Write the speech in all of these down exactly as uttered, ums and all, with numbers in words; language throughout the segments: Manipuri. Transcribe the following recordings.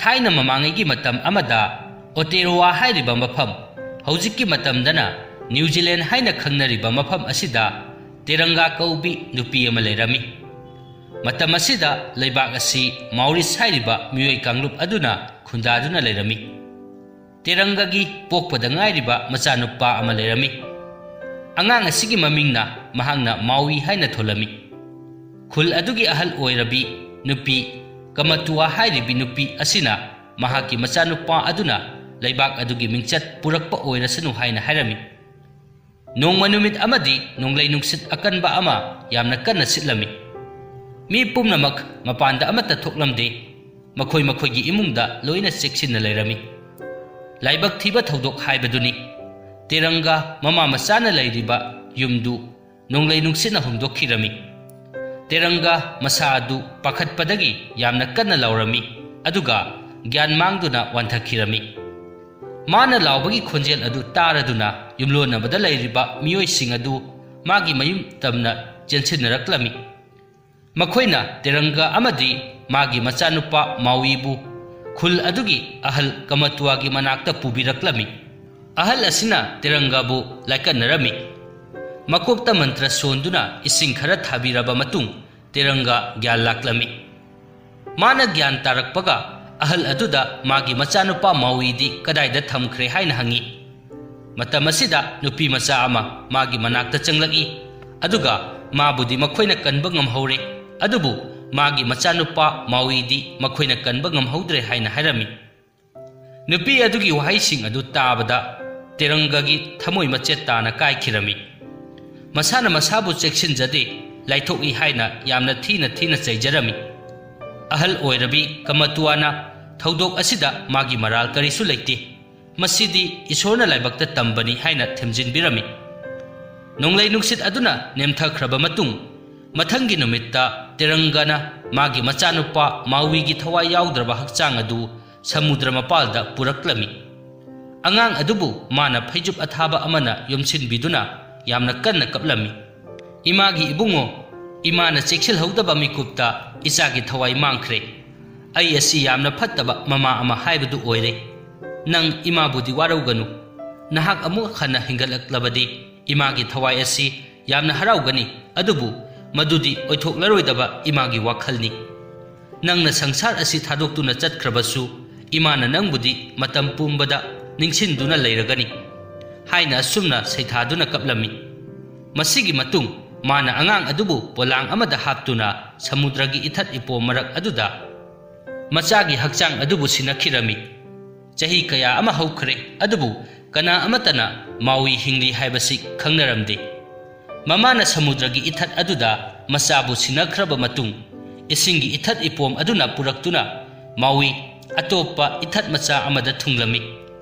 ꯊꯥꯏꯅ ꯃꯃꯥꯡꯉꯩꯒꯤ ꯃꯇꯝ ꯑꯃꯗ ꯑꯣꯇꯦꯔꯣꯋꯥ ꯍꯥꯏꯔꯤꯕ ꯃꯐꯝ, ꯍꯧꯖꯤꯛꯀꯤ ꯃꯇꯝꯗꯅ ꯅ꯭ꯌꯨ ꯖꯤꯂꯦꯟ ꯍꯥꯏꯅ ꯈꯪꯅꯔꯤꯕ ꯃꯐꯝ ꯑꯁꯤꯗ ꯇꯦꯔꯪꯒꯥ ꯀꯧꯕꯤ ꯅꯨꯄꯤ ꯑꯃ ꯂꯩꯔꯝꯃꯤ꯫ ꯃꯇꯝ ꯑꯁꯤꯗ ꯂꯩꯕꯥꯛ ꯑꯁꯤ ꯃꯥꯎꯔꯤꯁ ꯍꯥꯏꯔꯤꯕ ꯃꯤꯑꯣꯏ ꯀꯥꯡꯂꯨꯞ ꯑꯗꯨꯅ ꯈꯨꯟꯗꯥꯗꯨꯅ ꯂꯩꯔꯝꯃꯤ꯫ ꯇꯦꯔꯪꯒꯥꯒꯤ ꯄꯣꯛꯄꯗ ꯉꯥꯏꯔꯤꯕ ꯃꯆꯥꯅꯨꯄꯥ ꯑꯃ ꯂꯩꯔꯝꯃꯤ꯫ ꯑꯉꯥꯡ ꯑꯁꯤꯒꯤ ꯃꯃꯤꯡꯅ ꯃꯍꯥꯛꯅ ꯃꯥꯎꯏ ꯍꯥꯏꯅ ꯊꯣꯜꯂꯝꯃꯤ꯫ ꯈꯨꯜ ꯑꯗꯨꯒꯤ ꯑꯍꯜ ꯑꯣꯏꯔꯕꯤ ꯅꯨꯄꯤ ꯀꯃꯇꯨꯋꯥ ꯍꯥꯏꯔꯤꯕꯤ ꯅꯨꯄꯤ ꯑꯁꯤꯅ ꯃꯍꯥꯛꯀꯤ ꯃꯆꯥꯅꯨꯄꯥ ꯑꯗꯨꯅ ꯂꯩꯕꯥꯛ ꯑꯗꯨꯒꯤ ꯃꯤꯡꯆꯠ ꯄꯨꯔꯛꯄ ꯑꯣꯏꯔꯁꯅꯨ ꯍꯥꯏꯅ ꯍꯥꯏꯔꯝꯃꯤ꯫ ꯅꯣꯡꯃ ꯅꯨꯃꯤꯠ ꯑꯃꯗꯤ ꯅꯣꯡꯂꯩ ꯅꯨꯡꯁꯤꯠ ꯑꯀꯟꯕ ꯑꯃ ꯌꯥꯝꯅ ꯀꯟꯅ ꯁꯤꯠꯂꯝꯃꯤ꯫ ꯃꯤ ꯄꯨꯝꯅꯃꯛ ꯃꯄꯥꯟꯗ ꯑꯃꯠꯇ ꯊꯣꯛꯂꯝꯗꯦ꯫ ꯃꯈꯣꯏ ꯃꯈꯣꯏꯒꯤ ꯏꯃꯨꯡꯗ ꯂꯣꯏꯅ ꯆꯦꯛꯁꯤꯟꯅ ꯂꯩꯔꯝꯃꯤ꯫ ꯂꯥꯏꯕꯛ ꯊꯤꯕ ꯊꯧꯗꯣꯛ ꯍꯥꯏꯕꯗꯨꯅꯤ꯫ ꯇꯦꯔꯪꯒꯥ ꯃꯃꯥ ꯃꯆꯥꯅ ꯂꯩꯔꯤꯕ ꯌꯨꯝꯗꯨ ꯅꯣꯡꯂꯩ ꯅꯨꯡꯁꯤꯠꯅ ꯍꯨꯝꯗꯣꯛꯈꯤꯔꯝꯃꯤ꯫ ꯇꯦꯔꯪꯒꯥ ꯃꯁꯥ ꯑꯗꯨ ꯄꯥꯈꯠꯄꯗꯒꯤ ꯌꯥꯝꯅ ꯀꯟꯅ ꯂꯥꯎꯔꯝꯃꯤ, ꯑꯗꯨꯒ ꯒ꯭ꯌꯥꯟ ꯃꯥꯡꯗꯨꯅ ꯋꯥꯟꯊꯈꯤꯔꯝꯃꯤ꯫ ꯃꯥꯅ ꯂꯥꯎꯕꯒꯤ ꯈꯣꯟꯖꯦꯜ ꯑꯗꯨ ꯇꯥꯔꯗꯨꯅ ꯌꯨꯝꯂꯣꯟꯅꯕꯗ ꯂꯩꯔꯤꯕ ꯃꯤꯑꯣꯏꯁꯤꯡ ꯑꯗꯨ ꯃꯥꯒꯤ ꯃꯌꯨꯝ ꯇꯝꯅ ꯆꯦꯟꯁꯤꯟꯅꯔꯛꯂꯝꯃꯤ꯫ ꯃꯈꯣꯏꯅ ꯇꯦꯔꯪꯒꯥ ꯑꯃꯗꯤ ꯃꯥꯒꯤ ꯃꯆꯥꯅꯨꯄꯥ ꯃꯥꯎꯏꯕꯨ ꯈꯨꯜ ꯑꯗꯨꯒꯤ ꯑꯍꯜ ꯀꯃꯇꯨꯋꯥꯒꯤ ꯃꯅꯥꯛꯇ ꯄꯨꯕꯤꯔꯛꯂꯝꯃꯤ꯫ ꯑꯍꯜ ꯑꯁꯤꯅ ꯇꯦꯔꯪꯒꯥꯕꯨ ꯂꯥꯏꯀꯠꯅꯔꯝꯃꯤ꯫ ꯃꯀꯣꯛꯇ ꯃꯟꯇ꯭ꯔ ꯁꯣꯟꯗꯨꯅ ꯏꯁꯤꯡ ꯈꯔ ꯊꯥꯕꯤꯔꯕ ꯃꯇꯨꯡ ꯇꯦꯔꯪꯒꯥ ꯒ꯭ꯌꯥꯟ ꯂꯥꯛꯂꯝꯃꯤ꯫ ꯃꯥꯅ ꯒ꯭ꯌꯥꯟ ꯇꯥꯔꯛꯄꯒ ꯑꯍꯜ ꯑꯗꯨꯗ ꯃꯥꯒꯤ ꯃꯆꯥꯅꯨꯄꯥ ꯃꯥꯎꯏꯗꯤ ꯀꯗꯥꯏꯗ ꯊꯝꯈ꯭ꯔꯦ ꯍꯥꯏꯅ ꯍꯪꯉꯤ꯫ ꯃꯇꯝ ꯑꯁꯤꯗ ꯅꯨꯄꯤ ꯃꯆꯥ ꯑꯃ ꯃꯥꯒꯤ ꯃꯅꯥꯛꯇ ꯆꯪꯂꯛꯏ, ꯑꯗꯨꯒ ꯃꯥꯕꯨꯗꯤ ꯃꯈꯣꯏꯅ ꯀꯟꯕ ꯉꯝꯍꯧꯔꯦ, ꯑꯗꯨꯕꯨ ꯃꯥꯒꯤ ꯃꯆꯥꯅꯨꯄꯥ ꯃꯥꯎꯏꯗꯤ ꯃꯈꯣꯏꯅ ꯀꯟꯕ ꯉꯝꯍꯧꯗ꯭ꯔꯦ ꯍꯥꯏꯅ ꯍꯥꯏꯔꯝꯃꯤ꯫ ꯅꯨꯄꯤ ꯑꯗꯨꯒꯤ ꯋꯥꯍꯩꯁꯤꯡ ꯑꯗꯨ ꯇꯥꯕꯗ ꯇꯦꯔꯪꯒꯥꯒꯤ ꯊꯃꯣꯏ ꯃꯆꯦꯠ ꯇꯥꯅ ꯀꯥꯏꯈꯤꯔꯝꯃꯤ꯫ ꯃꯁꯥꯅ ꯃꯁꯥꯕꯨ ꯆꯦꯛꯁꯤꯟꯖꯗꯦ, ꯂꯥꯏꯊꯣꯛꯏ ꯍꯥꯏꯅ ꯌꯥꯝꯅ ꯊꯤꯅ ꯊꯤꯅ ꯆꯩꯖꯔꯝꯃꯤ꯫ ꯑꯍꯜ ꯑꯣꯏꯔꯕꯤ ꯀꯃꯇꯨꯋꯥꯅ ꯊꯧꯗꯣꯛ ꯑꯁꯤꯗ ꯃꯥꯒꯤ ꯃꯔꯥꯜ ꯀꯔꯤꯁꯨ ꯂꯩꯇꯦ, ꯃꯁꯤꯗꯤ ꯏꯁꯣꯔꯅ ꯂꯥꯏꯕꯛꯇ ꯇꯝꯕꯅꯤ ꯍꯥꯏꯅ ꯊꯦꯝꯖꯤꯟꯕꯤꯔꯝꯃꯤ꯫ ꯅꯣꯡꯂꯩ ꯅꯨꯡꯁꯤꯠ ꯑꯗꯨꯅ ꯅꯦꯝꯊꯈ꯭ꯔꯕ ꯃꯇꯨꯡ, ꯃꯊꯪꯒꯤ ꯅꯨꯃꯤꯠꯇ ꯇꯦꯔꯪꯒꯥꯅ ꯃꯥꯒꯤ ꯃꯆꯥꯅꯨꯄꯥ ꯃꯥꯎꯏꯒꯤ ꯊꯋꯥꯏ ꯌꯥꯎꯗ꯭ꯔꯕ ꯍꯛꯆꯥꯡ ꯑꯗꯨ ꯁꯃꯨꯗ꯭ꯔ ꯃꯄꯥꯜꯗ ꯄꯨꯔꯛꯂꯝꯃꯤ꯫ ꯑꯉꯥꯡ ꯑꯗꯨꯕꯨ ꯃꯥꯅ ꯐꯩꯖꯨꯞ ꯑꯊꯥꯕ ꯑꯃꯅ ꯌꯣꯝꯁꯤꯟꯕꯤꯗꯨꯅ ꯌꯥꯝꯅ ꯀꯟꯅ ꯀꯞꯂꯝꯃꯤ꯫ "ꯏꯃꯥꯒꯤ ꯏꯕꯨꯡꯉꯣ, ꯏꯃꯥꯅ ꯆꯦꯛꯁꯤꯜꯍꯧꯗꯕ ꯃꯤꯀꯨꯞꯇ ꯏꯆꯥꯒꯤ ꯊꯋꯥꯏ ꯃꯥꯡꯈ꯭ꯔꯦ꯫ ꯑꯩ ꯑꯁꯤ ꯌꯥꯝꯅ ꯐꯠꯇꯕ ꯃꯃꯥ ꯑꯃ ꯍꯥꯏꯕꯗꯨ ꯑꯣꯏꯔꯦ꯫ ꯅꯪ ꯏꯃꯥꯕꯨꯗꯤ ꯋꯥꯔꯧꯒꯅꯨ꯫ ꯅꯍꯥꯛ ꯑꯃꯨꯛ ꯍꯟꯅ ꯍꯤꯡꯒꯠꯂꯛꯂꯕꯗꯤ ꯏꯃꯥꯒꯤ ꯊꯋꯥꯏ ꯑꯁꯤ ꯌꯥꯝꯅ ꯍꯔꯥꯎꯒꯅꯤ, ꯑꯗꯨꯕꯨ ꯃꯗꯨꯗꯤ ꯑꯣꯏꯊꯣꯛꯂꯔꯣꯏꯗꯕ ꯏꯃꯥꯒꯤ ꯋꯥꯈꯜꯅꯤ꯫ ꯅꯪꯅ ꯁꯪꯁꯥꯔ ꯑꯁꯤ ꯊꯥꯗꯣꯛꯇꯨꯅ ꯆꯠꯈ꯭ꯔꯕꯁꯨ ꯏꯃꯥꯅ ꯅꯪꯕꯨꯗꯤ ꯃꯇꯝ ꯄꯨꯝꯕꯗ ꯅꯤꯡꯁꯤꯡꯗꯨꯅ ꯂꯩꯔꯒꯅꯤ" ꯍꯥꯏꯅ ꯑꯁꯨꯝꯅ ꯁꯩꯊꯥꯗꯨꯅ ꯀꯞꯂꯝꯃꯤ꯫ ꯃꯁꯤꯒꯤ ꯃꯇꯨꯡ ꯃꯥꯅ ꯑꯉꯥꯡ ꯑꯗꯨꯕꯨ ꯄꯣꯂꯥꯡ ꯑꯃꯗ ꯍꯥꯞꯇꯨꯅ ꯁꯃꯨꯗ꯭ꯔꯒꯤ ꯏꯊꯠ ꯏꯄꯣꯝ ꯃꯔꯛ ꯑꯗꯨꯗ ꯃꯆꯥꯒꯤ ꯍꯛꯆꯥꯡ ꯑꯗꯨꯕꯨ ꯁꯤꯟꯅꯈꯤꯔꯝꯃꯤ꯫ ꯆꯍꯤ ꯀꯌꯥ ꯑꯃ ꯍꯧꯈ꯭ꯔꯦ, ꯑꯗꯨꯕꯨ ꯀꯅꯥ ꯑꯃꯠꯇꯅ ꯃꯥꯎꯏ ꯍꯤꯡꯂꯤ ꯍꯥꯏꯕꯁꯤ ꯈꯪꯅꯔꯝꯗꯦ꯫ ꯃꯃꯥꯅ ꯁꯃꯨꯗ꯭ꯔꯒꯤ ꯏꯊꯠ ꯑꯗꯨꯗ ꯃꯆꯥꯕꯨ ꯁꯤꯟꯅꯈ꯭ꯔꯕ ꯃꯇꯨꯡ, ꯏꯁꯤꯡꯒꯤ ꯏꯊꯠ ꯏꯄꯣꯝ ꯑꯗꯨꯅ ꯄꯨꯔꯛꯇꯨꯅ ꯃꯥꯎꯏ ꯑꯇꯣꯞꯄ ꯏꯊꯠ ꯃꯆꯥ ꯑꯃꯗ ꯊꯨꯡꯂꯝꯃꯤ꯫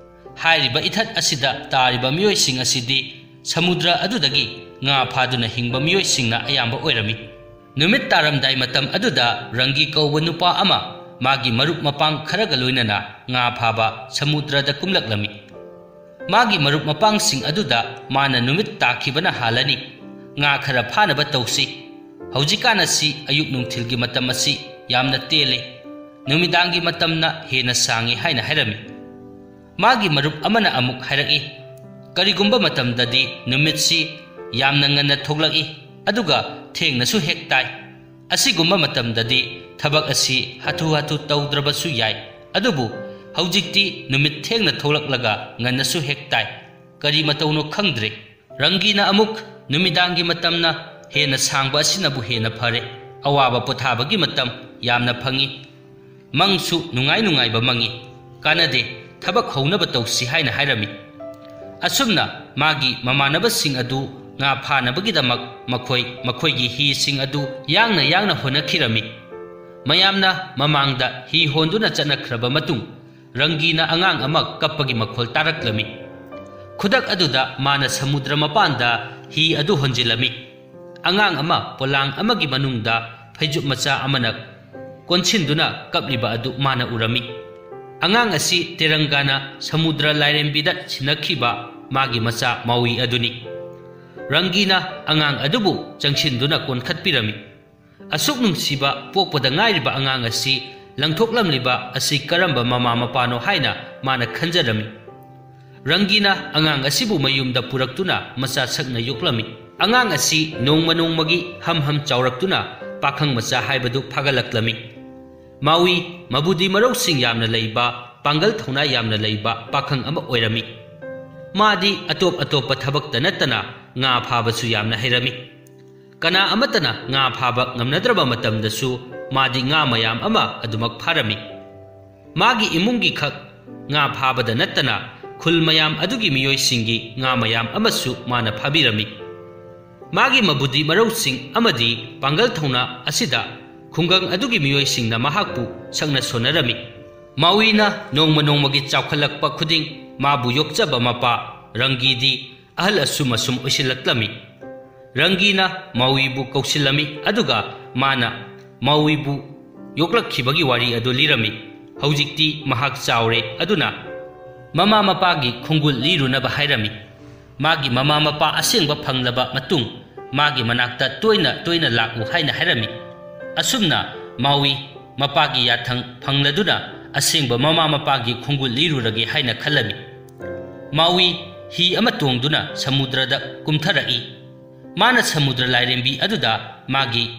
ꯍꯥꯏꯔꯤꯕ ꯏꯊꯠ ꯑꯁꯤꯗ ꯇꯥꯔꯤꯕ ꯃꯤꯑꯣꯏꯁꯤꯡ ꯑꯁꯤꯗꯤ ꯁꯃꯨꯗ꯭ꯔ ꯑꯗꯨꯗꯒꯤ ꯉꯥ ꯐꯥꯗꯨꯅ ꯍꯤꯡꯕ ꯃꯤꯑꯣꯏꯁꯤꯡꯅ ꯑꯌꯥꯝꯕ ꯑꯣꯏꯔꯝꯃꯤ꯫ ꯅꯨꯃꯤꯠ ꯇꯥꯔꯝꯗꯥꯏ ꯃꯇꯝ ꯑꯗꯨꯗ ꯔꯪꯒꯤ ꯀꯧꯕ ꯅꯨꯄꯥ ꯑꯃ ꯃꯥꯒꯤ ꯃꯔꯨꯞ ꯃꯄꯥꯡ ꯈꯔꯒ ꯂꯣꯏꯅꯅ ꯉꯥ ꯐꯥꯕ ꯁꯃꯨꯗ꯭ꯔꯗ ꯀꯨꯝꯂꯛꯂꯝꯃꯤ꯫ ꯃꯥꯒꯤ ꯃꯔꯨꯞ ꯃꯄꯥꯡꯁꯤꯡ ꯑꯗꯨꯗ ꯃꯥꯅ ꯅꯨꯃꯤꯠ ꯇꯥꯈꯤꯕꯅ ꯍꯥꯜꯂꯅꯤ, ꯉꯥ ꯈꯔ ꯐꯥꯅꯕ ꯇꯧꯁꯤ꯫ ꯍꯧꯖꯤꯛꯀꯥꯟ ꯑꯁꯤ ꯑꯌꯨꯛ ꯅꯨꯡꯊꯤꯜꯒꯤ ꯃꯇꯝ ꯑꯁꯤ ꯌꯥꯝꯅ ꯇꯦꯜꯂꯦ, ꯅꯨꯃꯤꯗꯥꯡꯒꯤ ꯃꯇꯝꯅ ꯍꯦꯟꯅ ꯁꯥꯡꯉꯤ ꯍꯥꯏꯅ ꯍꯥꯏꯔꯝꯃꯤ꯫ ꯃꯥꯒꯤ ꯃꯔꯨꯞ ꯑꯃꯅ ꯑꯃꯨꯛ ꯍꯥꯏꯔꯛꯏ, "ꯀꯔꯤꯒꯨꯝꯕ ꯃꯇꯝꯗꯗꯤ ꯅꯨꯃꯤꯠꯁꯤ ꯌꯥꯝꯅ ꯉꯟꯅ ꯊꯣꯛꯂꯛꯏ, ꯑꯗꯨꯒ ꯊꯦꯡꯅꯁꯨ ꯍꯦꯛ ꯇꯥꯏ꯫ ꯑꯁꯤꯒꯨꯝꯕ ꯃꯇꯝꯗꯗꯤ ꯊꯕꯛ ꯑꯁꯤ ꯍꯥꯊꯨ ꯍꯥꯊꯨ ꯇꯧꯗ꯭ꯔꯕꯁꯨ ꯌꯥꯏ, ꯑꯗꯨꯕꯨ ꯍꯧꯖꯤꯛꯇꯤ ꯅꯨꯃꯤꯠ ꯊꯦꯡꯅ ꯊꯣꯛꯂꯛꯂꯒ ꯉꯟꯅꯁꯨ ꯍꯦꯛ ꯇꯥꯏ꯫ ꯀꯔꯤ ꯃꯇꯧꯅꯣ ꯈꯪꯗ꯭ꯔꯦ꯫" ꯔꯪꯒꯤꯅ ꯑꯃꯨꯛ, "ꯅꯨꯃꯤꯗꯥꯡꯒꯤ ꯃꯇꯝꯅ ꯍꯦꯟꯅ ꯁꯥꯡꯕ ꯑꯁꯤꯅꯕꯨ ꯍꯦꯟꯅ ꯐꯔꯦ꯫ ꯑꯋꯥꯕ ꯄꯣꯊꯥꯕꯒꯤ ꯃꯇꯝ ꯌꯥꯝꯅ ꯐꯪꯏ꯫ ꯃꯪꯁꯨ ꯅꯨꯡꯉꯥꯏ ꯅꯨꯡꯉꯥꯏꯕ ꯃꯪꯏ꯫ ꯀꯥꯟꯅꯗꯦ, ꯊꯕꯛ ꯍꯧꯅꯕ ꯇꯧꯁꯤ" ꯍꯥꯏꯅ ꯍꯥꯏꯔꯝꯃꯤ꯫ ꯑꯁꯨꯝꯅ ꯃꯥꯒꯤ ꯃꯃꯥꯟꯅꯕꯁꯤꯡ ꯑꯗꯨ ꯉꯥ ꯐꯥꯅꯕꯒꯤꯗꯃꯛ ꯃꯈꯣꯏ ꯃꯈꯣꯏꯒꯤ ꯍꯤꯁꯤꯡ ꯑꯗꯨ ꯌꯥꯡꯅ ꯌꯥꯡꯅ ꯍꯣꯠꯅꯈꯤꯔꯝꯃꯤ꯫ ꯃꯌꯥꯝꯅ ꯃꯃꯥꯡꯗ ꯍꯤ ꯍꯣꯟꯗꯨꯅ ꯆꯠꯅꯈ꯭ꯔꯕ ꯃꯇꯨꯡ, ꯔꯪꯒꯤꯅ ꯑꯉꯥꯡ ꯑꯃ ꯀꯞꯄꯒꯤ ꯃꯈꯣꯜ ꯇꯥꯔꯛꯂꯝꯃꯤ꯫ ꯈꯨꯗꯛ ꯑꯗꯨꯗ ꯃꯥꯅ ꯁꯃꯨꯗ꯭ꯔ ꯃꯄꯥꯟꯗ ꯍꯤ ꯑꯗꯨ ꯍꯣꯟꯖꯤꯜꯂꯝꯃꯤ꯫ ꯑꯉꯥꯡ ꯑꯃ ꯄꯣꯂꯥꯡ ꯑꯃꯒꯤ ꯃꯅꯨꯡꯗ ꯐꯩꯖꯨꯞ ꯃꯆꯥ ꯑꯃꯅ ꯀꯣꯟꯁꯤꯟꯗꯨꯅ ꯀꯞꯂꯤꯕ ꯑꯗꯨ ꯃꯥꯅ ꯎꯔꯝꯃꯤ꯫ ꯑꯉꯥꯡ ꯑꯁꯤ ꯇꯦꯔꯪꯒꯥꯅ ꯁꯃꯨꯗ꯭ꯔ ꯂꯥꯏꯔꯦꯝꯕꯤꯗ ꯁꯤꯟꯅꯈꯤꯕ ꯃꯥꯒꯤ ꯃꯆꯥ ꯃꯥꯎꯏ ꯑꯗꯨꯅꯤ꯫ ꯔꯪꯒꯤꯅ ꯑꯉꯥꯡ ꯑꯗꯨꯕꯨ ꯆꯪꯁꯤꯟꯗꯨꯅ ꯀꯣꯟꯈꯠꯄꯤꯔꯝꯃꯤ꯫ ꯑꯁꯨꯛ ꯅꯨꯡꯁꯤꯕ ꯄꯣꯛꯄꯗ ꯉꯥꯏꯔꯤꯕ ꯑꯉꯥꯡ ꯑꯁꯤ ꯂꯪꯊꯣꯛꯂꯝꯂꯤꯕ ꯑꯁꯤ ꯀꯔꯝꯕ ꯃꯃꯥ ꯃꯄꯥꯅꯣ ꯍꯥꯏꯅ ꯃꯥꯅ ꯈꯟꯖꯔꯝꯃꯤ꯫ ꯔꯪꯒꯤꯅ ꯑꯉꯥꯡ ꯑꯁꯤꯕꯨ ꯃꯌꯨꯝꯗ ꯄꯨꯔꯛꯇꯨꯅ ꯃꯆꯥ ꯁꯛꯅ ꯌꯣꯛꯂꯝꯃꯤ꯫ ꯑꯉꯥꯡ ꯑꯁꯤ ꯅꯣꯡꯃ ꯅꯣꯡꯃꯒꯤ ꯍꯝ ꯍꯝ ꯆꯥꯎꯔꯛꯇꯨꯅ ꯄꯥꯈꯪ ꯃꯆꯥ ꯍꯥꯏꯕꯗꯨ ꯐꯥꯒꯠꯂꯛꯂꯝꯃꯤ꯫ ꯃꯥꯎꯏ ꯃꯕꯨꯗꯤ ꯃꯔꯧꯁꯤꯡ ꯌꯥꯝꯅ ꯂꯩꯕ, ꯄꯥꯡꯒꯜ ꯊꯧꯅꯥ ꯌꯥꯝꯅ ꯂꯩꯕ ꯄꯥꯈꯪ ꯑꯃ ꯑꯣꯏꯔꯝꯃꯤ꯫ ꯃꯥꯗꯤ ꯑꯇꯣꯞ ꯑꯇꯣꯞꯄ ꯊꯕꯛꯇ ꯅꯠꯇꯅ ꯉꯥ ꯐꯥꯕꯁꯨ ꯌꯥꯝꯅ ꯍꯩꯔꯝꯃꯤ꯫ ꯀꯅꯥ ꯑꯃꯠꯇꯅ ꯉꯥ ꯐꯥꯕ ꯉꯝꯅꯗ꯭ꯔꯕ ꯃꯇꯝꯗꯁꯨ ꯃꯥꯗꯤ ꯉꯥ ꯃꯌꯥꯝ ꯑꯃ ꯑꯗꯨꯃꯛ ꯐꯥꯔꯝꯃꯤ꯫ ꯃꯥꯒꯤ ꯏꯃꯨꯡꯒꯤ ꯈꯛ ꯉꯥ ꯐꯥꯕꯗ ꯅꯠꯇꯅ ꯈꯨꯜ ꯃꯌꯥꯝ ꯑꯗꯨꯒꯤ ꯃꯤꯑꯣꯏꯁꯤꯡꯒꯤ ꯉꯥ ꯃꯌꯥꯝ ꯑꯃꯁꯨ ꯃꯥꯅ ꯐꯥꯕꯤꯔꯝꯃꯤ꯫ ꯃꯥꯒꯤ ꯃꯕꯨꯗꯤ ꯃꯔꯧꯁꯤꯡ ꯑꯃꯗꯤ ꯄꯥꯡꯒꯜ ꯊꯧꯅꯥ ꯑꯁꯤꯗ ꯈꯨꯡꯒꯪ ꯑꯗꯨꯒꯤ ꯃꯤꯑꯣꯏꯁꯤꯡꯅ ꯃꯍꯥꯛꯄꯨ ꯁꯛꯅ ꯁꯣꯟꯅꯔꯝꯃꯤ꯫ ꯃꯥꯎꯏꯅ ꯅꯣꯡꯃ ꯅꯣꯡꯃꯒꯤ ꯆꯥꯎꯈꯠꯂꯛꯄ ꯈꯨꯗꯤꯡ ꯃꯥꯕꯨ ꯌꯣꯛꯆꯕ ꯃꯄꯥ ꯔꯪꯒꯤꯗꯤ ꯑꯍꯜ ꯑꯁꯨꯝ ꯑꯁꯨꯝ ꯑꯣꯏꯁꯤꯜꯂꯛꯂꯝꯃꯤ꯫ ꯔꯪꯒꯤꯅ ꯃꯥꯎꯏꯕꯨ ꯀꯧꯁꯤꯜꯂꯝꯃꯤ, ꯑꯗꯨꯒ ꯃꯥꯅ ꯃꯥꯎꯏꯕꯨ ꯌꯣꯛꯂꯛꯈꯤꯕꯒꯤ ꯋꯥꯔꯤ ꯑꯗꯨ ꯂꯤꯔꯝꯃꯤ꯫ ꯍꯧꯖꯤꯛꯇꯤ ꯃꯍꯥꯛ ꯆꯥꯎꯔꯦ, ꯑꯗꯨꯅ ꯃꯃꯥ ꯃꯄꯥꯒꯤ ꯈꯣꯡꯒꯨꯜ ꯂꯤꯔꯨꯅꯕ ꯍꯥꯏꯔꯝꯃꯤ꯫ ꯃꯥꯒꯤ ꯃꯃꯥ ꯃꯄꯥ ꯑꯁꯦꯡꯕ ꯐꯪꯂꯕ ꯃꯇꯨꯡ ꯃꯥꯒꯤ ꯃꯅꯥꯛꯇ ꯇꯣꯏꯅ ꯇꯣꯏꯅ ꯂꯥꯛꯎ ꯍꯥꯏꯅ ꯍꯥꯏꯔꯝꯃꯤ꯫ ꯑꯁꯨꯝꯅ ꯃꯥꯎꯏ ꯃꯄꯥꯒꯤ ꯌꯥꯊꯪ ꯐꯪꯂꯗꯨꯅ ꯑꯁꯦꯡꯕ ꯃꯃꯥ ꯃꯄꯥꯒꯤ ꯈꯣꯡꯒꯨꯜ ꯂꯤꯔꯨꯔꯒꯦ ꯍꯥꯏꯅ ꯈꯜꯂꯝꯃꯤ꯫ ꯃꯥꯎꯏ ꯍꯤ ꯑꯃ ꯇꯣꯡꯗꯨꯅ ꯁꯃꯨꯗ꯭ꯔꯗ ꯀꯨꯝꯊꯔꯛꯏ꯫ ꯃꯥꯅ ꯁꯃꯨꯗ꯭ꯔ ꯂꯥꯏꯔꯦꯝꯕꯤ ꯑꯗꯨꯗ ꯃꯥꯒꯤ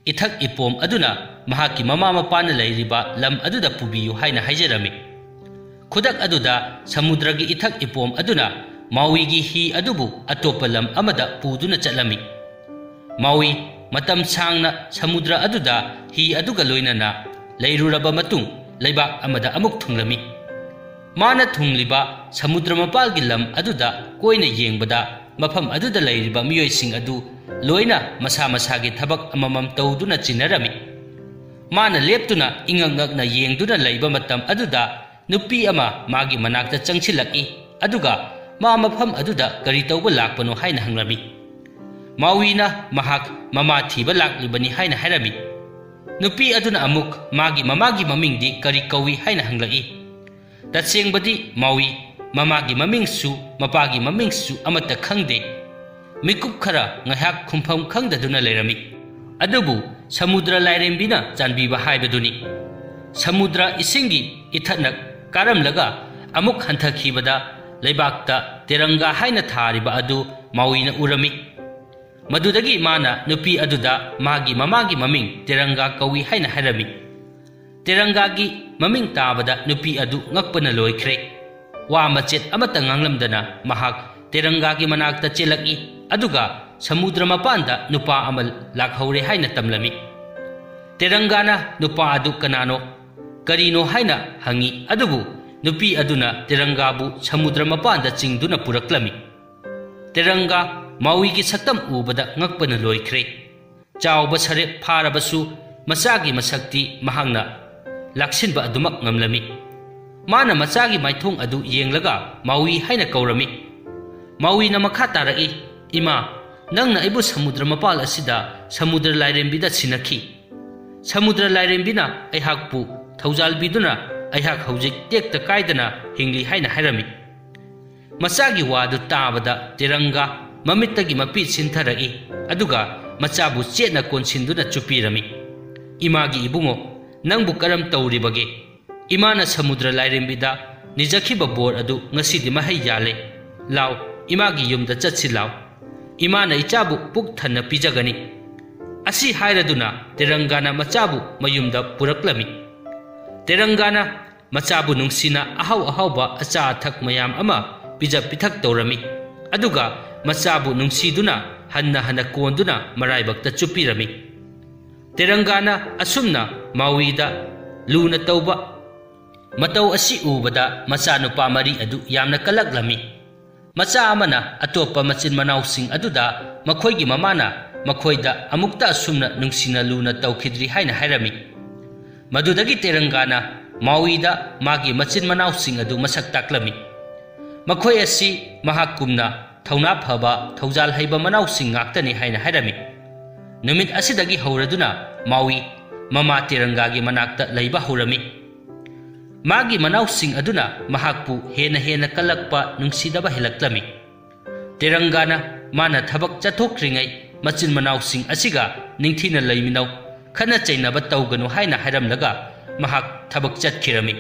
ꯏꯊꯛ ꯏꯄꯣꯝ ꯑꯗꯨꯅ ꯃꯍꯥꯛꯀꯤ ꯃꯃꯥ ꯃꯄꯥꯅ ꯂꯩꯔꯤꯕ ꯂꯝ ꯑꯗꯨꯗ ꯄꯨꯕꯤꯌꯨ ꯍꯥꯏꯅ ꯍꯥꯏꯖꯔꯝꯃꯤ꯫ ꯈꯨꯗꯛ ꯑꯗꯨꯗ ꯁꯃꯨꯗ꯭ꯔꯒꯤ ꯏꯊꯛ ꯏꯄꯣꯝ ꯑꯗꯨꯅ ꯃꯥꯎꯏꯒꯤ ꯍꯤ ꯑꯗꯨꯕꯨ ꯑꯇꯣꯞꯄ ꯂꯝ ꯑꯃꯗ ꯄꯨꯗꯨꯅ ꯆꯠꯂꯝꯃꯤ꯫ ꯃꯥꯎꯏ ꯃꯇꯝ ꯁꯥꯡꯅ ꯁꯃꯨꯗ꯭ꯔ ꯑꯗꯨꯗ ꯍꯤ ꯑꯗꯨꯒ ꯂꯣꯏꯅꯅ ꯂꯩꯔꯨꯔꯕ ꯃꯇꯨꯡ ꯂꯩꯕꯥꯛ ꯑꯃꯗ ꯑꯃꯨꯛ ꯊꯨꯡꯂꯝꯃꯤ꯫ ꯃꯥꯅ ꯊꯨꯡꯂꯤꯕ ꯁꯃꯨꯗ꯭ꯔ ꯃꯄꯥꯜꯒꯤ ꯂꯝ ꯑꯗꯨꯗ ꯀꯣꯏꯅ ꯌꯦꯡꯕꯗ ꯃꯐꯝ ꯑꯗꯨꯗ ꯂꯩꯔꯤꯕ ꯃꯤꯑꯣꯏꯁꯤꯡ ꯑꯗꯨ ꯂꯣꯏꯅ ꯃꯁꯥ ꯃꯁꯥꯒꯤ ꯊꯕꯛ ꯑꯃꯃꯝ ꯇꯧꯗꯨꯅ ꯆꯤꯟꯅꯔꯝꯃꯤ꯫ ꯃꯥꯅ ꯂꯦꯞꯇꯨꯅ ꯏꯉꯛ ꯉꯛꯅ ꯌꯦꯡꯗꯨꯅ ꯂꯩꯕ ꯃꯇꯝ ꯑꯗꯨꯗ ꯅꯨꯄꯤ ꯑꯃ ꯃꯥꯒꯤ ꯃꯅꯥꯛꯇ ꯆꯪꯁꯤꯜꯂꯛꯏ, ꯑꯗꯨꯒ ꯃꯥ ꯃꯐꯝ ꯑꯗꯨꯗ ꯀꯔꯤ ꯇꯧꯕ ꯂꯥꯛꯄꯅꯣ ꯍꯥꯏꯅ ꯍꯪꯂꯝꯃꯤ꯫ ꯃꯥꯎꯏꯅ ꯃꯍꯥꯛ ꯃꯃꯥ ꯊꯤꯕ ꯂꯥꯛꯂꯤꯕꯅꯤ ꯍꯥꯏꯅ ꯍꯥꯏꯔꯝꯃꯤ꯫ ꯅꯨꯄꯤ ꯑꯗꯨꯅ ꯑꯃꯨꯛ ꯃꯥꯒꯤ ꯃꯃꯥꯒꯤ ꯃꯃꯤꯡꯗꯤ ꯀꯔꯤ ꯀꯧꯏ ꯍꯥꯏꯅ ꯍꯪꯂꯛꯏ꯫ ꯇꯁꯦꯡꯕꯗꯤ ꯃꯥꯎꯏ ꯃꯃꯥꯒꯤ ꯃꯃꯤꯡꯁꯨ ꯃꯄꯥꯒꯤ ꯃꯃꯤꯡꯁꯨ ꯑꯃꯠꯇ ꯈꯪꯗꯦ꯫ ꯃꯤꯀꯨꯞ ꯈꯔ ꯉꯥꯏꯍꯥꯛ ꯈꯨꯝꯐꯝ ꯈꯪꯗꯗꯨꯅ ꯂꯩꯔꯝꯃꯤ꯫ ꯑꯗꯨꯕꯨ ꯁꯃꯨꯗ꯭ꯔ ꯂꯥꯏꯔꯦꯝꯕꯤꯅ ꯆꯥꯟꯕꯤꯕ ꯍꯥꯏꯕꯗꯨꯅꯤ꯫ ꯁꯃꯨꯗ꯭ꯔ ꯏꯁꯤꯡꯒꯤ ꯏꯊꯠꯅ ꯀꯥꯔꯝꯂꯒ ꯑꯃꯨꯛ ꯍꯟꯊꯈꯤꯕꯗ ꯂꯩꯕꯥꯛꯇ ꯇꯦꯔꯪꯒꯥ ꯍꯥꯏꯅ ꯊꯥꯔꯤꯕ ꯑꯗꯨ ꯃꯥꯎꯏꯅ ꯎꯔꯝꯃꯤ꯫ ꯃꯗꯨꯗꯒꯤ ꯃꯥꯅ ꯅꯨꯄꯤ ꯑꯗꯨꯗ ꯃꯥꯒꯤ ꯃꯃꯥꯒꯤ ꯃꯃꯤꯡ ꯇꯦꯔꯪꯒꯥ ꯀꯧꯏ ꯍꯥꯏꯅ ꯍꯥꯏꯔꯝꯃꯤ꯫ ꯇꯦꯔꯪꯒꯥꯒꯤ ꯃꯃꯤꯡ ꯇꯥꯕꯗ ꯅꯨꯄꯤ ꯑꯗꯨ ꯉꯛꯄꯅ ꯂꯣꯏꯈ꯭ꯔꯦ꯫ ꯋꯥ ꯃꯆꯦꯠ ꯑꯃꯠꯇ ꯉꯥꯡꯂꯝꯗꯅ ꯃꯍꯥꯛ ꯇꯦꯔꯪꯒꯥꯒꯤ ꯃꯅꯥꯛꯇ ꯆꯦꯜꯂꯛꯏ, ꯑꯗꯨꯒ ꯁꯃꯨꯗ꯭ꯔ ꯃꯄꯥꯟꯗ ꯅꯨꯄꯥ ꯑꯃ ꯂꯥꯛꯍꯧꯔꯦ ꯍꯥꯏꯅ ꯇꯝꯂꯝꯃꯤ꯫ ꯇꯦꯔꯪꯒꯥꯅ ꯅꯨꯄꯥ ꯑꯗꯨ ꯀꯅꯥꯅꯣ, ꯀꯔꯤꯅꯣ ꯍꯥꯏꯅ ꯍꯪꯉꯤ, ꯑꯗꯨꯕꯨ ꯅꯨꯄꯤ ꯑꯗꯨꯅ ꯇꯦꯔꯪꯒꯥꯕꯨ ꯁꯃꯨꯗ꯭ꯔ ꯃꯄꯥꯟꯗ ꯆꯤꯡꯗꯨꯅ ꯄꯨꯔꯛꯂꯝꯃꯤ꯫ ꯇꯦꯔꯪꯒꯥ ꯃꯥꯎꯏꯒꯤ ꯁꯛꯇꯝ ꯎꯕꯗ ꯉꯛꯄꯅ ꯂꯣꯏꯈ꯭ꯔꯦ꯫ ꯆꯥꯎꯕ ꯁꯔꯦꯞ ꯐꯥꯔꯕꯁꯨ ꯃꯆꯥꯒꯤ ꯃꯁꯛꯇꯤ ꯃꯍꯥꯛꯅ ꯂꯥꯛꯁꯤꯟꯕ ꯑꯗꯨꯃꯛ ꯉꯝꯂꯝꯃꯤ꯫ ꯃꯥꯅ ꯃꯆꯥꯒꯤ ꯃꯥꯏꯊꯣꯡ ꯑꯗꯨ ꯌꯦꯡꯂꯒ ꯃꯥꯎꯏ ꯍꯥꯏꯅ ꯀꯧꯔꯝꯃꯤ꯫ ꯃꯥꯎꯏꯅ ꯃꯈꯥ ꯇꯥꯔꯛꯏ, "ꯏꯃꯥ, ꯅꯪꯅ ꯑꯩꯕꯨ ꯁꯃꯨꯗ꯭ꯔ ꯃꯄꯥꯜ ꯑꯁꯤꯗ ꯁꯃꯨꯗ꯭ꯔ ꯂꯥꯏꯔꯦꯝꯕꯤꯗ ꯁꯤꯟꯅꯈꯤ꯫ ꯁꯃꯨꯗ꯭ꯔ ꯂꯥꯏꯔꯦꯝꯕꯤꯅ ꯑꯩꯍꯥꯛꯄꯨ ꯊꯧꯖꯥꯜꯕꯤꯗꯨꯅ ꯑꯩꯍꯥꯛ ꯍꯧꯖꯤꯛ ꯇꯦꯛꯇ ꯀꯥꯏꯗꯅ ꯍꯤꯡꯂꯤ" ꯍꯥꯏꯅ ꯍꯥꯏꯔꯝꯃꯤ꯫ ꯃꯆꯥꯒꯤ ꯋꯥꯗꯨ ꯇꯥꯕꯗ ꯇꯦꯔꯪꯒꯥ ꯃꯃꯤꯠꯇꯒꯤ ꯃꯄꯤ ꯁꯤꯟꯊꯔꯛꯏ, ꯑꯗꯨꯒ ꯃꯆꯥꯕꯨ ꯆꯦꯠꯅ ꯀꯣꯟꯁꯤꯟꯗꯨꯅ ꯆꯨꯞꯄꯤꯔꯝꯃꯤ꯫ "ꯏꯃꯥꯒꯤ ꯏꯕꯨꯡꯉꯣ, ꯅꯪꯕꯨ ꯀꯔꯝ ꯇꯧꯔꯤꯕꯒꯦ? ꯏꯃꯥꯅ ꯁꯃꯨꯗ꯭ꯔ ꯂꯥꯏꯔꯦꯝꯕꯤꯗ ꯅꯤꯖꯈꯤꯕ ꯕꯣꯔ ꯑꯗꯨ ꯉꯁꯤꯗꯤ ꯃꯍꯩ ꯌꯥꯜꯂꯦ꯫ ꯂꯥꯎ, ꯏꯃꯥꯒꯤ ꯌꯨꯝꯗ ꯆꯠꯁꯤ ꯂꯥꯎ꯫ ꯏꯃꯥꯅ ꯏꯆꯥꯕꯨ ꯄꯨꯛ ꯊꯟꯅ ꯄꯤꯖꯒꯅꯤ"꯫ ꯑꯁꯤ ꯍꯥꯏꯔꯗꯨꯅ ꯇꯦꯔꯪꯒꯥꯅ ꯃꯆꯥꯕꯨ ꯃꯌꯨꯝꯗ ꯄꯨꯔꯛꯂꯝꯃꯤ꯫ ꯇꯦꯔꯪꯒꯥꯅ ꯃꯆꯥꯕꯨ ꯅꯨꯡꯁꯤꯅ ꯑꯍꯥꯎ ꯑꯍꯥꯎꯕ ꯑꯆꯥ ꯑꯊꯛ ꯃꯌꯥꯝ ꯑꯃ ꯄꯤꯖ ꯄꯤꯊꯛ ꯇꯧꯔꯝꯃꯤ꯫ ꯑꯗꯨꯒ ꯃꯆꯥꯕꯨ ꯅꯨꯡꯁꯤꯗꯨꯅ ꯍꯟꯅ ꯍꯟꯅ ꯀꯣꯟꯗꯨꯅ ꯃꯔꯥꯏꯕꯛꯇ ꯆꯨꯞꯄꯤꯔꯝꯃꯤ꯫ ꯇꯦꯔꯪꯒꯥꯅ ꯑꯁꯨꯝꯅ ꯃꯥꯎꯏꯗ ꯂꯨꯅ ꯇꯧꯕ ꯃꯇꯧ ꯑꯁꯤ ꯎꯕꯗ ꯃꯆꯥꯅꯨꯄꯥ ꯃꯔꯤ ꯑꯗꯨ ꯌꯥꯝꯅ ꯀꯜꯂꯛꯂꯝꯃꯤ꯫ ꯃꯆꯥ ꯑꯃꯅ ꯑꯇꯣꯞꯄ ꯃꯆꯤꯟ ꯃꯅꯥꯎꯁꯤꯡ ꯑꯗꯨꯗ ꯃꯈꯣꯏꯒꯤ ꯃꯃꯥꯅ ꯃꯈꯣꯏꯗ ꯑꯃꯨꯛꯇ ꯑꯁꯨꯝꯅ ꯅꯨꯡꯁꯤꯅ ꯂꯨꯅ ꯇꯧꯈꯤꯗ꯭ꯔꯤ ꯍꯥꯏꯅ ꯍꯥꯏꯔꯝꯃꯤ꯫ ꯃꯗꯨꯗꯒꯤ ꯇꯦꯔꯪꯒꯥꯅ ꯃꯥꯎꯏꯗ ꯃꯥꯒꯤ ꯃꯆꯤꯟ ꯃꯅꯥꯎꯁꯤꯡ ꯑꯗꯨ ꯃꯁꯛ ꯇꯥꯛꯂꯝꯃꯤ꯫ ꯃꯈꯣꯏ ꯑꯁꯤ ꯃꯍꯥꯛꯀꯨꯝꯅ ꯊꯧꯅꯥ ꯐꯕ, ꯊꯧꯖꯥꯜ ꯍꯩꯕ ꯃꯅꯥꯎꯁꯤꯡ ꯉꯥꯛꯇꯅꯤ ꯍꯥꯏꯅ ꯍꯥꯏꯔꯝꯃꯤ꯫ ꯅꯨꯃꯤꯠ ꯑꯁꯤꯗꯒꯤ ꯍꯧꯔꯗꯨꯅ ꯃꯥꯎꯏ ꯃꯃꯥ ꯇꯦꯔꯪꯒꯥꯒꯤ ꯃꯅꯥꯛꯇ ꯂꯩꯕ ꯍꯧꯔꯝꯃꯤ꯫ ꯃꯥꯒꯤ ꯃꯅꯥꯎꯁꯤꯡ ꯑꯗꯨꯅ ꯃꯍꯥꯛꯄꯨ ꯍꯦꯟꯅ ꯍꯦꯟꯅ ꯀꯜꯂꯛꯄ, ꯅꯨꯡꯁꯤꯗꯕ ꯍꯦꯜꯂꯛꯂꯝꯃꯤ꯫ ꯇꯦꯔꯪꯒꯥꯅ ꯃꯥꯅ ꯊꯕꯛ ꯆꯠꯊꯣꯛꯇ꯭ꯔꯤꯉꯩ ꯃꯆꯤꯟ ꯃꯅꯥꯎꯁꯤꯡ ꯑꯁꯤꯒ ꯅꯤꯡꯊꯤꯅ ꯂꯩꯃꯤꯟꯅꯧ, ꯈꯠꯅ ꯆꯩꯅꯕ ꯇꯧꯒꯅꯨ ꯍꯥꯏꯅ ꯍꯥꯏꯔꯝꯂꯒ ꯃꯍꯥꯛ ꯊꯕꯛ ꯆꯠꯈꯤꯔꯝꯃꯤ꯫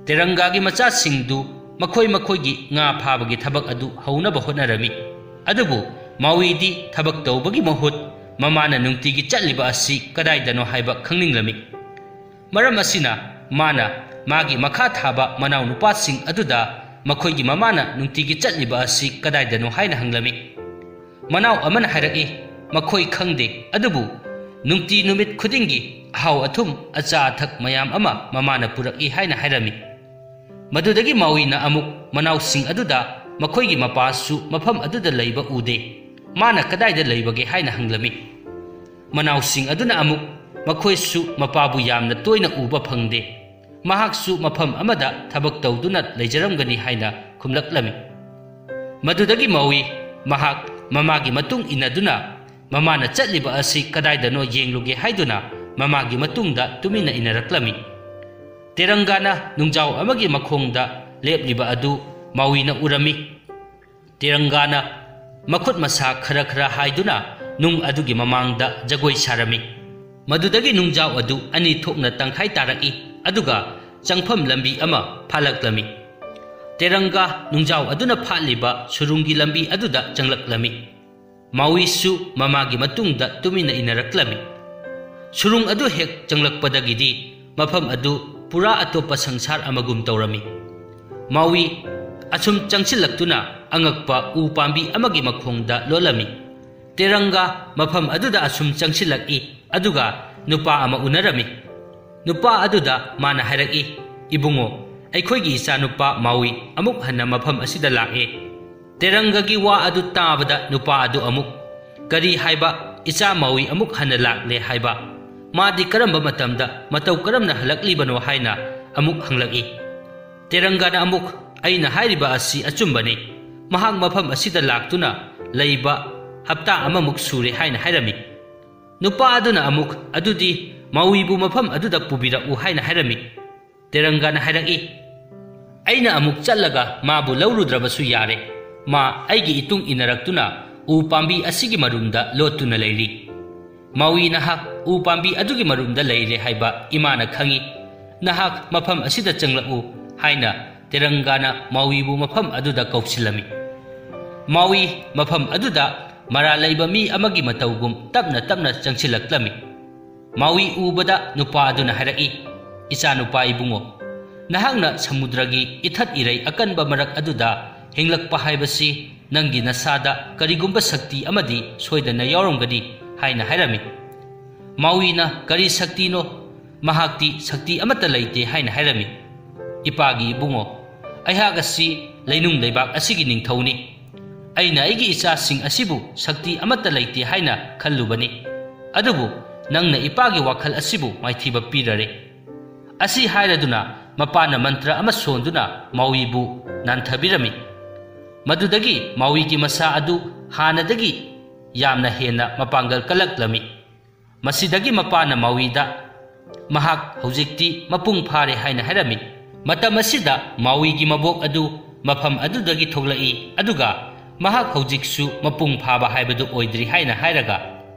ꯇꯦꯔꯪꯒꯥꯒꯤ ꯃꯆꯥꯁꯤꯡꯗꯨ ꯃꯈꯣꯏ ꯃꯈꯣꯏꯒꯤ ꯉꯥ ꯐꯥꯕꯒꯤ ꯊꯕꯛ ꯑꯗꯨ ꯍꯧꯅꯕ ꯍꯣꯠꯅꯔꯝꯃꯤ꯫ ꯑꯗꯨꯕꯨ ꯃꯥꯎꯏꯗꯤ ꯊꯕꯛ ꯇꯧꯕꯒꯤ ꯃꯍꯨꯠ ꯃꯃꯥꯅ ꯅꯨꯡꯇꯤꯒꯤ ꯆꯠꯂꯤꯕ ꯑꯁꯤ ꯀꯗꯥꯏꯗꯅꯣ ꯍꯥꯏꯕ ꯈꯪꯅꯤꯡꯂꯝꯃꯤ꯫ ꯃꯔꯝ ꯑꯁꯤꯅ ꯃꯥꯅ ꯃꯥꯒꯤ ꯃꯈꯥ ꯊꯥꯕ ꯃꯅꯥꯎ ꯅꯨꯄꯥꯁꯤꯡ ꯑꯗꯨꯗ ꯃꯈꯣꯏꯒꯤ ꯃꯃꯥꯅ ꯅꯨꯡꯇꯤꯒꯤ ꯆꯠꯂꯤꯕ ꯑꯁꯤ ꯀꯗꯥꯏꯗꯅꯣ ꯍꯥꯏꯅ ꯍꯪꯂꯝꯃꯤ꯫ ꯃꯅꯥꯎ ꯑꯃꯅ ꯍꯥꯏꯔꯛꯏ, ꯃꯈꯣꯏ ꯈꯪꯗꯦ, ꯑꯗꯨꯕꯨ ꯅꯨꯡꯇꯤ ꯅꯨꯃꯤꯠ ꯈꯨꯗꯤꯡꯒꯤ ꯑꯍꯥꯎ ꯑꯊꯨꯝ, ꯑꯆꯥ ꯑꯊꯛ ꯃꯌꯥꯝ ꯑꯃ ꯃꯃꯥꯅ ꯄꯨꯔꯛꯏ ꯍꯥꯏꯅ ꯍꯥꯏꯔꯝꯃꯤ꯫ ꯃꯗꯨꯗꯒꯤ ꯃꯥꯎꯏꯅ ꯑꯃꯨꯛ ꯃꯅꯥꯎꯁꯤꯡ ꯑꯗꯨꯗ ꯃꯈꯣꯏꯒꯤ ꯃꯄꯥꯁꯨ ꯃꯐꯝ ꯑꯗꯨꯗ ꯂꯩꯕ ꯎꯗꯦ, ꯃꯥꯅ ꯀꯗꯥꯏꯗ ꯂꯩꯕꯒꯦ ꯍꯥꯏꯅ ꯍꯪꯂꯝꯃꯤ꯫ ꯃꯅꯥꯎꯁꯤꯡ ꯑꯗꯨꯅ ꯑꯃꯨꯛ ꯃꯈꯣꯏꯁꯨ ꯃꯄꯥꯕꯨ ꯌꯥꯝꯅ ꯇꯣꯏꯅ ꯎꯕ ꯐꯪꯗꯦ, ꯃꯍꯥꯛꯁꯨ ꯃꯐꯝ ꯑꯃꯗ ꯊꯕꯛ ꯇꯧꯗꯨꯅ ꯂꯩꯖꯔꯝꯒꯅꯤ ꯍꯥꯏꯅ ꯈꯨꯝꯂꯛꯂꯝꯃꯤ꯫ ꯃꯗꯨꯗꯒꯤ ꯃꯥꯎꯏ ꯃꯍꯥꯛ ꯃꯃꯥꯒꯤ ꯃꯇꯨꯡ ꯏꯟꯅꯗꯨꯅ ꯃꯃꯥꯅ ꯆꯠꯂꯤꯕ ꯑꯁꯤ ꯀꯗꯥꯏꯗꯅꯣ ꯌꯦꯡꯂꯨꯒꯦ ꯍꯥꯏꯗꯨꯅ ꯃꯃꯥꯒꯤ ꯃꯇꯨꯡꯗ ꯇꯨꯃꯤꯟꯅ ꯏꯟꯅꯔꯛꯂꯝꯃꯤ꯫ ꯇꯦꯔꯪꯒꯥꯅ ꯅꯨꯡꯖꯥꯎ ꯑꯃꯒꯤ ꯃꯈꯣꯡꯗ ꯂꯦꯞꯂꯤꯕ ꯑꯗꯨ ꯃꯥꯎꯏꯅ ꯎꯔꯝꯃꯤ꯫ ꯇꯦꯔꯪꯒꯥꯅ ꯃꯈꯨꯠ ꯃꯁꯥ ꯈꯔ ꯈꯔ ꯍꯥꯏꯗꯨꯅ ꯅꯨꯡ ꯑꯗꯨꯒꯤ ꯃꯃꯥꯡꯗ ꯖꯒꯣꯏ ꯁꯥꯔꯝꯃꯤ꯫ ꯃꯗꯨꯗꯒꯤ ꯅꯨꯡꯖꯥꯎ ꯑꯗꯨ ꯑꯅꯤ ꯊꯣꯛꯅ ꯇꯪꯈꯥꯏ ꯇꯥꯔꯛꯏ, ꯑꯗꯨꯒ ꯆꯪꯐꯝ ꯂꯝꯕꯤ ꯑꯃ ꯐꯥꯂꯛꯂꯝꯃꯤ꯫ ꯇꯦꯔꯪꯒꯥ ꯅꯨꯡꯖꯥꯎ ꯑꯗꯨꯅ ꯐꯥꯠꯂꯤꯕ ꯁꯨꯔꯨꯡꯒꯤ ꯂꯝꯕꯤ ꯑꯗꯨꯗ ꯆꯪꯂꯛꯂꯝꯃꯤ꯫ ꯃꯥꯎꯏꯁꯨ ꯃꯃꯥꯒꯤ ꯃꯇꯨꯡꯗ ꯇꯨꯃꯤꯟꯅ ꯏꯟꯅꯔꯛꯂꯝꯃꯤ꯫ ꯁꯨꯔꯨꯡ ꯑꯗꯨ ꯍꯦꯛ ꯆꯪꯂꯛꯄꯗꯒꯤꯗꯤ ꯃꯐꯝ ꯑꯗꯨ ꯄꯨꯔꯥ ꯑꯇꯣꯞꯄ ꯁꯪꯁꯥꯔ ꯑꯃꯒꯨꯝ ꯇꯧꯔꯝꯃꯤ꯫ ꯃꯥꯎꯏ ꯑꯁꯨꯝ ꯆꯪꯁꯤꯜꯂꯛꯇꯨꯅ ꯑꯉꯛꯄ ꯎ ꯄꯥꯝꯕꯤ ꯑꯃꯒꯤ ꯃꯈꯣꯡꯗ ꯂꯣꯠꯂꯝꯃꯤ꯫ ꯇꯦꯔꯪꯒꯥ ꯃꯐꯝ ꯑꯗꯨꯗ ꯑꯁꯨꯝ ꯆꯪꯁꯤꯜꯂꯛꯏ, ꯑꯗꯨꯒ ꯅꯨꯄꯥ ꯑꯃ ꯎꯅꯔꯝꯃꯤ꯫ ꯅꯨꯄꯥ ꯑꯗꯨꯗ ꯃꯥꯅ ꯍꯥꯏꯔꯛꯏ, "ꯏꯕꯨꯡꯉꯣ, ꯑꯩꯈꯣꯏꯒꯤ ꯏꯆꯥꯅꯨꯄꯥ ꯃꯥꯎꯏ ꯑꯃꯨꯛ ꯍꯟꯅ ꯃꯐꯝ ꯑꯁꯤꯗ ꯂꯥꯛꯑꯦ꯫" ꯇꯦꯔꯪꯒꯒꯤ ꯋꯥ ꯑꯗꯨ ꯇꯥꯕꯗ ꯅꯨꯄꯥ ꯑꯗꯨ ꯑꯃꯨꯛ, "ꯀꯔꯤ ꯍꯥꯏꯕ? ꯏꯆꯥ ꯃꯥꯎꯏ ꯑꯃꯨꯛ ꯍꯟꯅ ꯂꯥꯛꯂꯦ ꯍꯥꯏꯕ? ꯃꯥꯗꯤ ꯀꯔꯝꯕ ꯃꯇꯝꯗ, ꯃꯇꯧ ꯀꯔꯝꯅ ꯍꯜꯂꯛꯂꯤꯕꯅꯣ?" ꯍꯥꯏꯅ ꯑꯃꯨꯛ ꯍꯪꯂꯛꯏ꯫ ꯇꯦꯔꯪꯒꯥꯅ ꯑꯃꯨꯛ, "ꯑꯩꯅ ꯍꯥꯏꯔꯤꯕ ꯑꯁꯤ ꯑꯆꯨꯝꯕꯅꯤ꯫ ꯃꯍꯥꯛ ꯃꯐꯝ ꯑꯁꯤꯗ ꯂꯥꯛꯇꯨꯅ ꯂꯩꯕ ꯍꯞꯇꯥ ꯑꯃꯃꯨꯛ ꯁꯨꯔꯦ" ꯍꯥꯏꯅ ꯍꯥꯏꯔꯝꯃꯤ꯫ ꯅꯨꯄꯥ ꯑꯗꯨꯅ ꯑꯃꯨꯛ, "ꯑꯗꯨꯗꯤ ꯃꯥꯎꯏꯕꯨ ꯃꯐꯝ ꯑꯗꯨꯗ ꯄꯨꯕꯤꯔꯛꯎ" ꯍꯥꯏꯅ ꯍꯥꯏꯔꯝꯃꯤ꯫ ꯇꯦꯔꯪꯒꯥꯅ ꯍꯥꯏꯔꯛꯏ, "ꯑꯩꯅ ꯑꯃꯨꯛ ꯆꯠꯂꯒ ꯃꯥꯕꯨ ꯂꯧꯔꯨꯗ꯭ꯔꯕꯁꯨ ꯌꯥꯔꯦ꯫ ꯃꯥ ꯑꯩꯒꯤ ꯏꯇꯨꯡ ꯏꯟꯅꯔꯛꯇꯨꯅ ꯎ ꯄꯥꯝꯕꯤ ꯑꯁꯤꯒꯤ ꯃꯔꯨꯝꯗ ꯂꯣꯠꯇꯨꯅ ꯂꯩꯔꯤ꯫" ꯃꯥꯎꯏ ꯅꯍꯥꯛ ꯎ ꯄꯥꯝꯕꯤ ꯑꯗꯨꯒꯤ ꯃꯔꯨꯝꯗ ꯂꯩꯔꯦ ꯍꯥꯏꯕ ꯏꯃꯥꯅ ꯈꯪꯏ꯫ ꯅꯍꯥꯛ ꯃꯐꯝ ꯑꯁꯤꯗ ꯆꯪꯂꯛꯎ ꯍꯥꯏꯅ ꯇꯦꯔꯪꯒꯥꯅ ꯃꯥꯎꯏꯕꯨ ꯃꯐꯝ ꯑꯗꯨꯗ ꯀꯧꯁꯤꯜꯂꯝꯃꯤ꯫ ꯃꯥꯎꯏ ꯃꯐꯝ ꯑꯗꯨꯗ ꯃꯔꯥꯜ ꯂꯩꯕ ꯃꯤ ꯑꯃꯒꯤ ꯃꯇꯧꯒꯨꯝ ꯇꯞꯅ ꯇꯞꯅ ꯆꯪꯁꯤꯜꯂꯛꯂꯝꯃꯤ꯫ ꯃꯥꯎꯏ ꯎꯕꯗ ꯅꯨꯄꯥ ꯑꯗꯨꯅ ꯍꯥꯏꯔꯛꯏ, "ꯏꯆꯥꯅꯨꯄꯥ ꯏꯕꯨꯡꯉꯣ, ꯅꯍꯥꯛꯅ ꯁꯃꯨꯗ꯭ꯔꯒꯤ ꯏꯊꯠ ꯏꯔꯩ ꯑꯀꯟꯕ ꯃꯔꯛ ꯑꯗꯨꯗ ꯍꯤꯡꯂꯛꯄ ꯍꯥꯏꯕꯁꯤ ꯅꯪꯒꯤ ꯅꯁꯥꯗ ꯀꯔꯤꯒꯨꯝꯕ ꯁꯛꯇꯤ ꯑꯃꯗꯤ ꯁꯣꯏꯗꯅ ꯌꯥꯎꯔꯝꯒꯅꯤ" ꯍꯥꯏꯅ ꯍꯥꯏꯔꯝꯃꯤ꯫ ꯃꯥꯎꯏꯅ "ꯀꯔꯤ ꯁꯛꯇꯤꯅꯣ? ꯃꯍꯥꯛꯇꯤ ꯁꯛꯇꯤ ꯑꯃꯠꯇ ꯂꯩꯇꯦ" ꯍꯥꯏꯅ ꯍꯥꯏꯔꯝꯃꯤ꯫ "ꯏꯄꯥꯒꯤ ꯏꯕꯨꯡꯉꯣ, ꯑꯩꯍꯥꯛ ꯑꯁꯤ ꯂꯩꯅꯨꯡ ꯂꯩꯕꯥꯛ ꯑꯁꯤꯒꯤ ꯅꯤꯡꯊꯧꯅꯤ꯫ ꯑꯩꯅ ꯑꯩꯒꯤ ꯏꯆꯥꯁꯤꯡ ꯑꯁꯤꯕꯨ ꯁꯛꯇꯤ ꯑꯃꯠꯇ ꯂꯩꯇꯦ ꯍꯥꯏꯅ ꯈꯜꯂꯨꯕꯅꯤ꯫ ꯑꯗꯨꯕꯨ ꯅꯪꯅ ꯏꯄꯥꯒꯤ ꯋꯥꯈꯜ ꯑꯁꯤꯕꯨ ꯃꯥꯏꯊꯤꯕ ꯄꯤꯔꯔꯦ꯫" ꯑꯁꯤ ꯍꯥꯏꯔꯗꯨꯅ ꯃꯄꯥꯅ ꯃꯟꯇ꯭ꯔ ꯑꯃ ꯁꯣꯟꯗꯨꯅ ꯃꯥꯎꯏꯕꯨ ꯅꯥꯟꯊꯕꯤꯔꯝꯃꯤ꯫ ꯃꯗꯨꯗꯒꯤ ꯃꯥꯎꯏꯒꯤ ꯃꯁꯥ ꯑꯗꯨ ꯍꯥꯟꯅꯗꯒꯤ ꯌꯥꯝꯅ ꯍꯦꯟꯅ ꯃꯄꯥꯡꯒꯜ ꯀꯜꯂꯛꯂꯝꯃꯤ꯫ ꯃꯁꯤꯗꯒꯤ ꯃꯄꯥꯅ ꯃꯥꯎꯏꯗ, "ꯃꯍꯥꯛ ꯍꯧꯖꯤꯛꯇꯤ ꯃꯄꯨꯡ ꯐꯥꯔꯦ" ꯍꯥꯏꯅ ꯍꯥꯏꯔꯝꯃꯤ꯫ ꯃꯇꯝ ꯑꯁꯤꯗ ꯃꯥꯎꯏꯒꯤ ꯃꯕꯣꯛ ꯑꯗꯨ ꯃꯐꯝ ꯑꯗꯨꯗꯒꯤ ꯊꯣꯛꯂꯛꯏ, ꯑꯗꯨꯒ ꯃꯍꯥꯛ ꯍꯧꯖꯤꯛꯁꯨ ꯃꯄꯨꯡ ꯐꯥꯕ ꯍꯥꯏꯕꯗꯨ ꯑꯣꯏꯗ꯭ꯔꯤ ꯍꯥꯏꯅ ꯍꯥꯏꯔꯒ,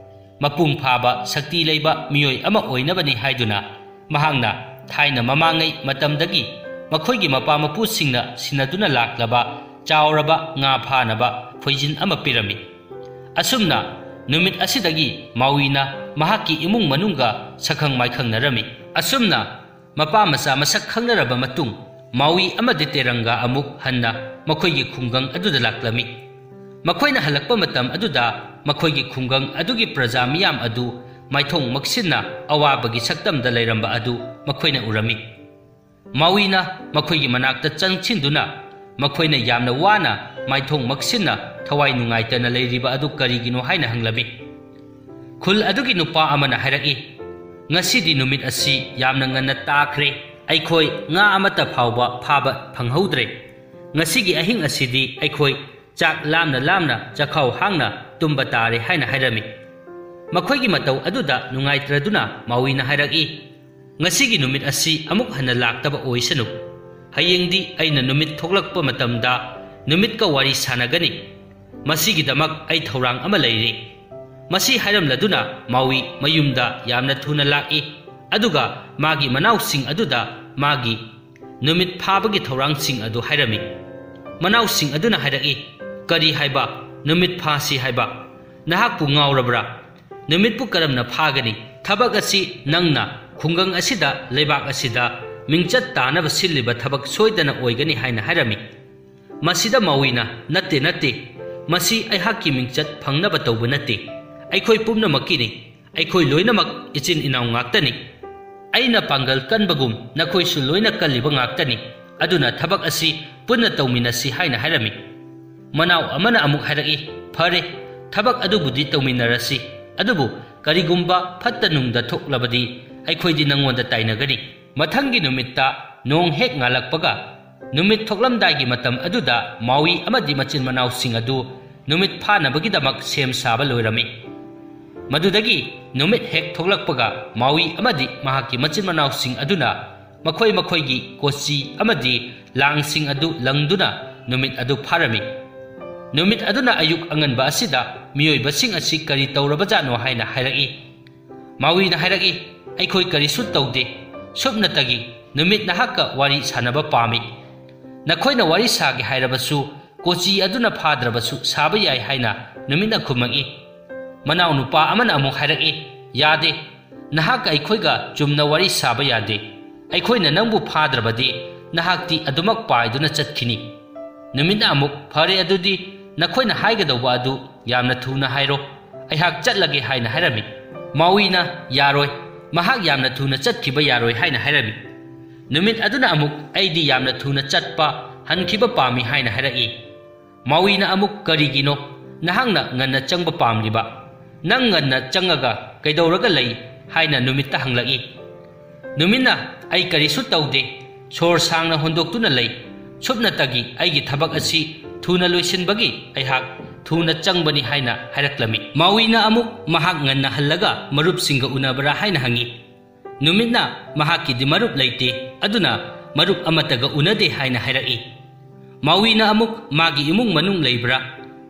ꯃꯄꯨꯡ ꯐꯥꯕ ꯁꯛꯇꯤ ꯂꯩꯕ ꯃꯤꯑꯣꯏ ꯑꯃ ꯑꯣꯏꯅꯕꯅꯤ ꯍꯥꯏꯗꯨꯅ ꯃꯍꯥꯛꯅ ꯊꯥꯏꯅ ꯃꯃꯥꯡꯉꯩ ꯃꯇꯝꯗꯒꯤ ꯃꯈꯣꯏꯒꯤ ꯃꯄꯥ ꯃꯄꯨꯁꯤꯡꯅ ꯁꯤꯟꯅꯗꯨꯅ ꯂꯥꯛꯂꯕ ꯆꯥꯎꯔꯕ ꯉꯥ ꯐꯥꯅꯕ ꯈꯣꯏꯖꯤꯟ ꯑꯃ ꯄꯤꯔꯝꯃꯤ꯫ ꯑꯁꯨꯝꯅ ꯅꯨꯃꯤꯠ ꯑꯁꯤꯗꯒꯤ ꯃꯥꯎꯏꯅ ꯃꯍꯥꯛꯀꯤ ꯏꯃꯨꯡ ꯃꯅꯨꯡꯒ ꯁꯛꯈꯪ ꯃꯥꯏꯈꯪꯅꯔꯝꯃꯤ꯫ ꯑꯁꯨꯝꯅ ꯃꯄꯥ ꯃꯆꯥ ꯃꯁꯛ ꯈꯪꯅꯔꯕ ꯃꯇꯨꯡ, ꯃꯥꯎꯏ ꯑꯃꯗꯤ ꯇꯦꯔꯪꯒꯥ ꯑꯃꯨꯛ ꯍꯟꯅ ꯃꯈꯣꯏꯒꯤ ꯈꯨꯡꯒꯪ ꯑꯗꯨꯗ ꯂꯥꯛꯂꯝꯃꯤ꯫ ꯃꯈꯣꯏꯅ ꯍꯜꯂꯛꯄ ꯃꯇꯝ ꯑꯗꯨꯗ ꯃꯈꯣꯏꯒꯤ ꯈꯨꯡꯒꯪ ꯑꯗꯨꯒꯤ ꯄ꯭ꯔꯖꯥ ꯃꯤꯌꯥꯝ ꯑꯗꯨ ꯃꯥꯏꯊꯣꯡ ꯃꯛꯁꯤꯟꯅ ꯑꯋꯥꯕꯒꯤ ꯁꯛꯇꯝꯗ ꯂꯩꯔꯝꯕ ꯑꯗꯨ ꯃꯈꯣꯏꯅ ꯎꯔꯝꯃꯤ꯫ ꯃꯥꯎꯏꯅ ꯃꯈꯣꯏꯒꯤ ꯃꯅꯥꯛꯇ ꯆꯪꯁꯤꯟꯗꯨꯅ ꯃꯈꯣꯏꯅ ꯌꯥꯝꯅ ꯋꯥꯅ ꯃꯥꯏꯊꯣꯡ ꯃꯛꯁꯤꯟꯅ ꯊꯋꯥꯏ ꯅꯨꯡꯉꯥꯏꯇꯅ ꯂꯩꯔꯤꯕ ꯑꯗꯨ ꯀꯔꯤꯒꯤꯅꯣ ꯍꯥꯏꯅ ꯍꯪꯂꯝꯃꯤ꯫ ꯈꯨꯜ ꯑꯗꯨꯒꯤ ꯅꯨꯄꯥ ꯑꯃꯅ ꯍꯥꯏꯔꯛꯏ, "ꯉꯁꯤꯗꯤ ꯅꯨꯃꯤꯠ ꯑꯁꯤ ꯌꯥꯝꯅ ꯉꯟꯅ ꯇꯥꯈ꯭ꯔꯦ꯫ ꯑꯩꯈꯣꯏ ꯉꯥ ꯑꯃꯠꯇ ꯐꯥꯎꯕ ꯐꯥꯕ ꯐꯪꯍꯧꯗ꯭ꯔꯦ꯫ ꯉꯁꯤꯒꯤ ꯑꯍꯤꯡ ꯑꯁꯤꯗꯤ ꯑꯩꯈꯣꯏ ꯆꯥꯛ ꯂꯥꯝꯅ ꯂꯥꯝꯅ ꯆꯈꯥꯎ ꯍꯥꯡꯅ ꯇꯨꯝꯕ ꯇꯥꯔꯦ" ꯍꯥꯏꯅ ꯍꯥꯏꯔꯝꯃꯤ꯫ ꯃꯈꯣꯏꯒꯤ ꯃꯇꯧ ꯑꯗꯨꯗ ꯅꯨꯡꯉꯥꯏꯇ꯭ꯔꯗꯨꯅ ꯃꯥꯎꯏꯅ ꯍꯥꯏꯔꯛꯏ, "ꯉꯁꯤꯒꯤ ꯅꯨꯃꯤꯠ ꯑꯁꯤ ꯑꯃꯨꯛ ꯍꯟꯅ ꯂꯥꯛꯇꯕ ꯑꯣꯏꯁꯅꯨ꯫ ꯍꯌꯦꯡꯗꯤ ꯑꯩꯅ ꯅꯨꯃꯤꯠ ꯊꯣꯛꯂꯛꯄ ꯃꯇꯝꯗ ꯅꯨꯃꯤꯠꯀ ꯋꯥꯔꯤ ꯁꯥꯟꯅꯒꯅꯤ꯫ ꯃꯁꯤꯒꯤꯗꯃꯛ ꯑꯩ ꯊꯧꯔꯥꯡ ꯑꯃ ꯂꯩꯔꯤ꯫" ꯃꯁꯤ ꯍꯥꯏꯔꯝꯂꯗꯨꯅ ꯃꯥꯎꯏ ꯃꯌꯨꯝꯗ ꯌꯥꯝꯅ ꯊꯨꯅ ꯂꯥꯛꯏ꯫ ꯑꯗꯨꯒ ꯃꯥꯒꯤ ꯃꯅꯥꯎꯁꯤꯡ ꯑꯗꯨꯗ ꯃꯥꯒꯤ ꯅꯨꯃꯤꯠ ꯐꯥꯕꯒꯤ ꯊꯧꯔꯥꯡꯁꯤꯡ ꯑꯗꯨ ꯍꯥꯏꯔꯝꯃꯤ꯫ ꯃꯅꯥꯎꯁꯤꯡ ꯑꯗꯨꯅ ꯍꯥꯏꯔꯛꯏ, "ꯀꯔꯤ ꯍꯥꯏꯕ? ꯅꯨꯃꯤꯠ ꯐꯥꯁꯤ ꯍꯥꯏꯕ? ꯅꯍꯥꯛꯄꯨ ꯉꯥꯎꯔꯕ꯭ꯔꯥ? ꯅꯨꯃꯤꯠꯄꯨ ꯀꯔꯝꯅ ꯐꯥꯒꯅꯤ? ꯊꯕꯛ ꯑꯁꯤ ꯅꯪꯅ ꯈꯨꯡꯒꯪ ꯑꯁꯤꯗ, ꯂꯩꯕꯥꯛ ꯑꯁꯤꯗ ꯃꯤꯡꯆꯠ ꯇꯥꯅꯕ ꯁꯤꯜꯂꯤꯕ ꯊꯕꯛ ꯁꯣꯏꯗꯅ ꯑꯣꯏꯒꯅꯤ" ꯍꯥꯏꯅ ꯍꯥꯏꯔꯝꯃꯤ꯫ ꯃꯁꯤꯗ ꯃꯥꯎꯏꯅ, "ꯅꯠꯇꯦ, ꯅꯠꯇꯦ, ꯃꯁꯤ ꯑꯩꯍꯥꯛꯀꯤ ꯃꯤꯡꯆꯠ ꯐꯪꯅꯕ ꯇꯧꯕ ꯅꯠꯇꯦ꯫ ꯑꯩꯈꯣꯏ ꯄꯨꯝꯅꯃꯛꯀꯤꯅꯤ꯫ ꯑꯩꯈꯣꯏ ꯂꯣꯏꯅꯃꯛ ꯏꯆꯤꯟ ꯏꯅꯥꯎ ꯉꯥꯛꯇꯅꯤ꯫ ꯑꯩꯅ ꯄꯥꯡꯒꯜ ꯀꯟꯕꯒꯨꯝ ꯅꯈꯣꯏꯁꯨ ꯂꯣꯏꯅ ꯀꯜꯂꯤꯕ ꯉꯥꯛꯇꯅꯤ꯫ ꯑꯗꯨꯅ ꯊꯕꯛ ꯑꯁꯤ ꯄꯨꯟꯅ ꯇꯧꯃꯤꯟꯅꯁꯤ" ꯍꯥꯏꯅ ꯍꯥꯏꯔꯝꯃꯤ꯫ ꯃꯅꯥꯎ ꯑꯃꯅ ꯑꯃꯨꯛ ꯍꯥꯏꯔꯛꯏ, "ꯐꯔꯦ, ꯊꯕꯛ ꯑꯗꯨꯕꯨꯗꯤ ꯇꯧꯃꯤꯟꯅꯔꯁꯤ, ꯑꯗꯨꯕꯨ ꯀꯔꯤꯒꯨꯝꯕ ꯐꯠꯇ ꯅꯨꯡꯗ ꯊꯣꯛꯂꯕꯗꯤ ꯑꯩꯈꯣꯏꯗꯤ ꯅꯪꯉꯣꯟꯗ ꯇꯥꯏꯅꯒꯅꯤ"꯫ ꯃꯊꯪꯒꯤ ꯅꯨꯃꯤꯠꯇ ꯅꯣꯡ ꯍꯦꯛ ꯉꯥꯜꯂꯛꯄꯒ, ꯅꯨꯃꯤꯠ ꯊꯣꯛꯂꯝꯗꯥꯏꯒꯤ ꯃꯇꯝ ꯑꯗꯨꯗ ꯃꯥꯎꯏ ꯑꯃꯗꯤ ꯃꯆꯤꯟ ꯃꯅꯥꯎꯁꯤꯡ ꯑꯗꯨ ꯅꯨꯃꯤꯠ ꯐꯥꯅꯕꯒꯤꯗꯃꯛ ꯁꯦꯝ ꯁꯥꯕ ꯂꯣꯏꯔꯝꯃꯤ꯫ ꯃꯗꯨꯗꯒꯤ ꯅꯨꯃꯤꯠ ꯍꯦꯛ ꯊꯣꯛꯂꯛꯄꯒ, ꯃꯥꯎꯏ ꯑꯃꯗꯤ ꯃꯍꯥꯛꯀꯤ ꯃꯆꯤꯟ ꯃꯅꯥꯎꯁꯤꯡ ꯑꯗꯨꯅ ꯃꯈꯣꯏ ꯃꯈꯣꯏꯒꯤ ꯀꯣꯆꯤ ꯑꯃꯗꯤ ꯂꯥꯡꯁꯤꯡ ꯑꯗꯨ ꯂꯪꯗꯨꯅ ꯅꯨꯃꯤꯠ ꯑꯗꯨ ꯐꯥꯔꯝꯃꯤ꯫ ꯅꯨꯃꯤꯠ ꯑꯗꯨꯅ ꯑꯌꯨꯛ ꯑꯉꯟꯕ ꯑꯁꯤꯗ ꯃꯤꯑꯣꯏꯕꯁꯤꯡ ꯑꯁꯤ ꯀꯔꯤ ꯇꯧꯔꯕꯖꯥꯠꯅꯣ ꯍꯥꯏꯅ ꯍꯥꯏꯔꯛꯏ꯫ ꯃꯥꯎꯏꯅ ꯍꯥꯏꯔꯛꯏ, "ꯑꯩꯈꯣꯏ ꯀꯔꯤꯁꯨ ꯇꯧꯗꯦ꯫ ꯁꯨꯞꯅꯇꯒꯤ ꯅꯨꯃꯤꯠ ꯅꯍꯥꯛꯀ ꯋꯥꯔꯤ ꯁꯥꯟꯅꯕ ꯄꯥꯝꯃꯤ꯫ ꯅꯈꯣꯏꯅ ꯋꯥꯔꯤ ꯁꯥꯒꯦ ꯍꯥꯏꯔꯕꯁꯨ ꯀꯣꯆꯤ ꯑꯗꯨꯅ ꯐꯥꯗ꯭ꯔꯕꯁꯨ ꯁꯥꯕ ꯌꯥꯏ" ꯍꯥꯏꯅ ꯅꯨꯃꯤꯠꯅ ꯈꯨꯝꯃꯛꯏ꯫ ꯃꯅꯥꯎꯅꯨꯄꯥ ꯑꯃꯅ ꯑꯃꯨꯛ ꯍꯥꯏꯔꯛꯏ, "ꯌꯥꯗꯦ, ꯅꯍꯥꯛꯀ ꯑꯩꯈꯣꯏꯒ ꯆꯨꯝꯅ ꯋꯥꯔꯤ ꯁꯥꯕ ꯌꯥꯗꯦ꯫ ꯑꯩꯈꯣꯏꯅ ꯅꯪꯕꯨ ꯐꯥꯗ꯭ꯔꯕꯗꯤ ꯅꯍꯥꯛꯇꯤ ꯑꯗꯨꯃꯛ ꯄꯥꯏꯗꯨꯅ ꯆꯠꯈꯤꯅꯤ"꯫ ꯅꯨꯃꯤꯠꯅ ꯑꯃꯨꯛ, "ꯐꯔꯦ, ꯑꯗꯨꯗꯤ ꯅꯈꯣꯏꯅ ꯍꯥꯏꯒꯗꯧꯕ ꯑꯗꯨ ꯌꯥꯝꯅ ꯊꯨꯅ ꯍꯥꯏꯔꯣ, ꯑꯩꯍꯥꯛ ꯆꯠꯂꯒꯦ" ꯍꯥꯏꯅ ꯍꯥꯏꯔꯝꯃꯤ꯫ ꯃꯥꯎꯏꯅ, "ꯌꯥꯔꯣꯏ, ꯃꯍꯥꯛ ꯌꯥꯝꯅ ꯊꯨꯅ ꯆꯠꯈꯤꯕ ꯌꯥꯔꯣꯏ" ꯍꯥꯏꯅ ꯍꯥꯏꯔꯝꯃꯤ꯫ ꯅꯨꯃꯤꯠ ꯑꯗꯨꯅ ꯑꯃꯨꯛ, "ꯑꯩꯗꯤ ꯌꯥꯝꯅ ꯊꯨꯅ ꯆꯠꯄ, ꯍꯟꯈꯤꯕ ꯄꯥꯝꯃꯤ" ꯍꯥꯏꯅ ꯍꯥꯏꯔꯛꯏ꯫ ꯃꯥꯎꯏꯅ ꯑꯃꯨꯛ, "ꯀꯔꯤꯒꯤꯅꯣ ꯅꯍꯥꯛꯅ ꯉꯟꯅ ꯆꯪꯕ ꯄꯥꯝꯂꯤꯕ? ꯅꯪ ꯉꯟꯅ ꯆꯪꯉꯒ ꯀꯩꯗꯧꯔꯒ ꯂꯩ?" ꯍꯥꯏꯅ ꯅꯨꯃꯤꯠꯇ ꯍꯪꯂꯛꯏ꯫ ꯅꯨꯃꯤꯠꯅ, "ꯑꯩ ꯀꯔꯤꯁꯨ ꯇꯧꯗꯦ, ꯁꯣꯔ ꯁꯥꯡꯅ ꯍꯣꯟꯗꯣꯛꯇꯨꯅ ꯂꯩ꯫ ꯁꯨꯞꯅꯇꯒꯤ ꯑꯩꯒꯤ ꯊꯕꯛ ꯑꯁꯤ ꯊꯨꯅ ꯂꯣꯏꯁꯤꯟꯕꯒꯤ ꯑꯩꯍꯥꯛ ꯊꯨꯅ ꯆꯪꯕꯅꯤ" ꯍꯥꯏꯅ ꯍꯥꯏꯔꯛꯂꯝꯃꯤ꯫ ꯃꯥꯎꯏꯅ ꯑꯃꯨꯛ ꯃꯍꯥꯛ ꯉꯟꯅ ꯍꯜꯂꯒ ꯃꯔꯨꯞꯁꯤꯡꯒ ꯎꯅꯕ꯭ꯔꯥ ꯍꯥꯏꯅ ꯍꯪꯉꯤ꯫ ꯅꯨꯃꯤꯠꯅ ꯃꯍꯥꯛꯀꯤꯗꯤ ꯃꯔꯨꯞ ꯂꯩꯇꯦ, ꯑꯗꯨꯅ ꯃꯔꯨꯞ ꯑꯃꯠꯇꯒ ꯎꯅꯗꯦ ꯍꯥꯏꯅ ꯍꯥꯏꯔꯛꯏ꯫ ꯃꯥꯎꯏꯅ ꯑꯃꯨꯛ ꯃꯥꯒꯤ ꯏꯃꯨꯡ ꯃꯅꯨꯡ ꯂꯩꯕ꯭ꯔꯥ,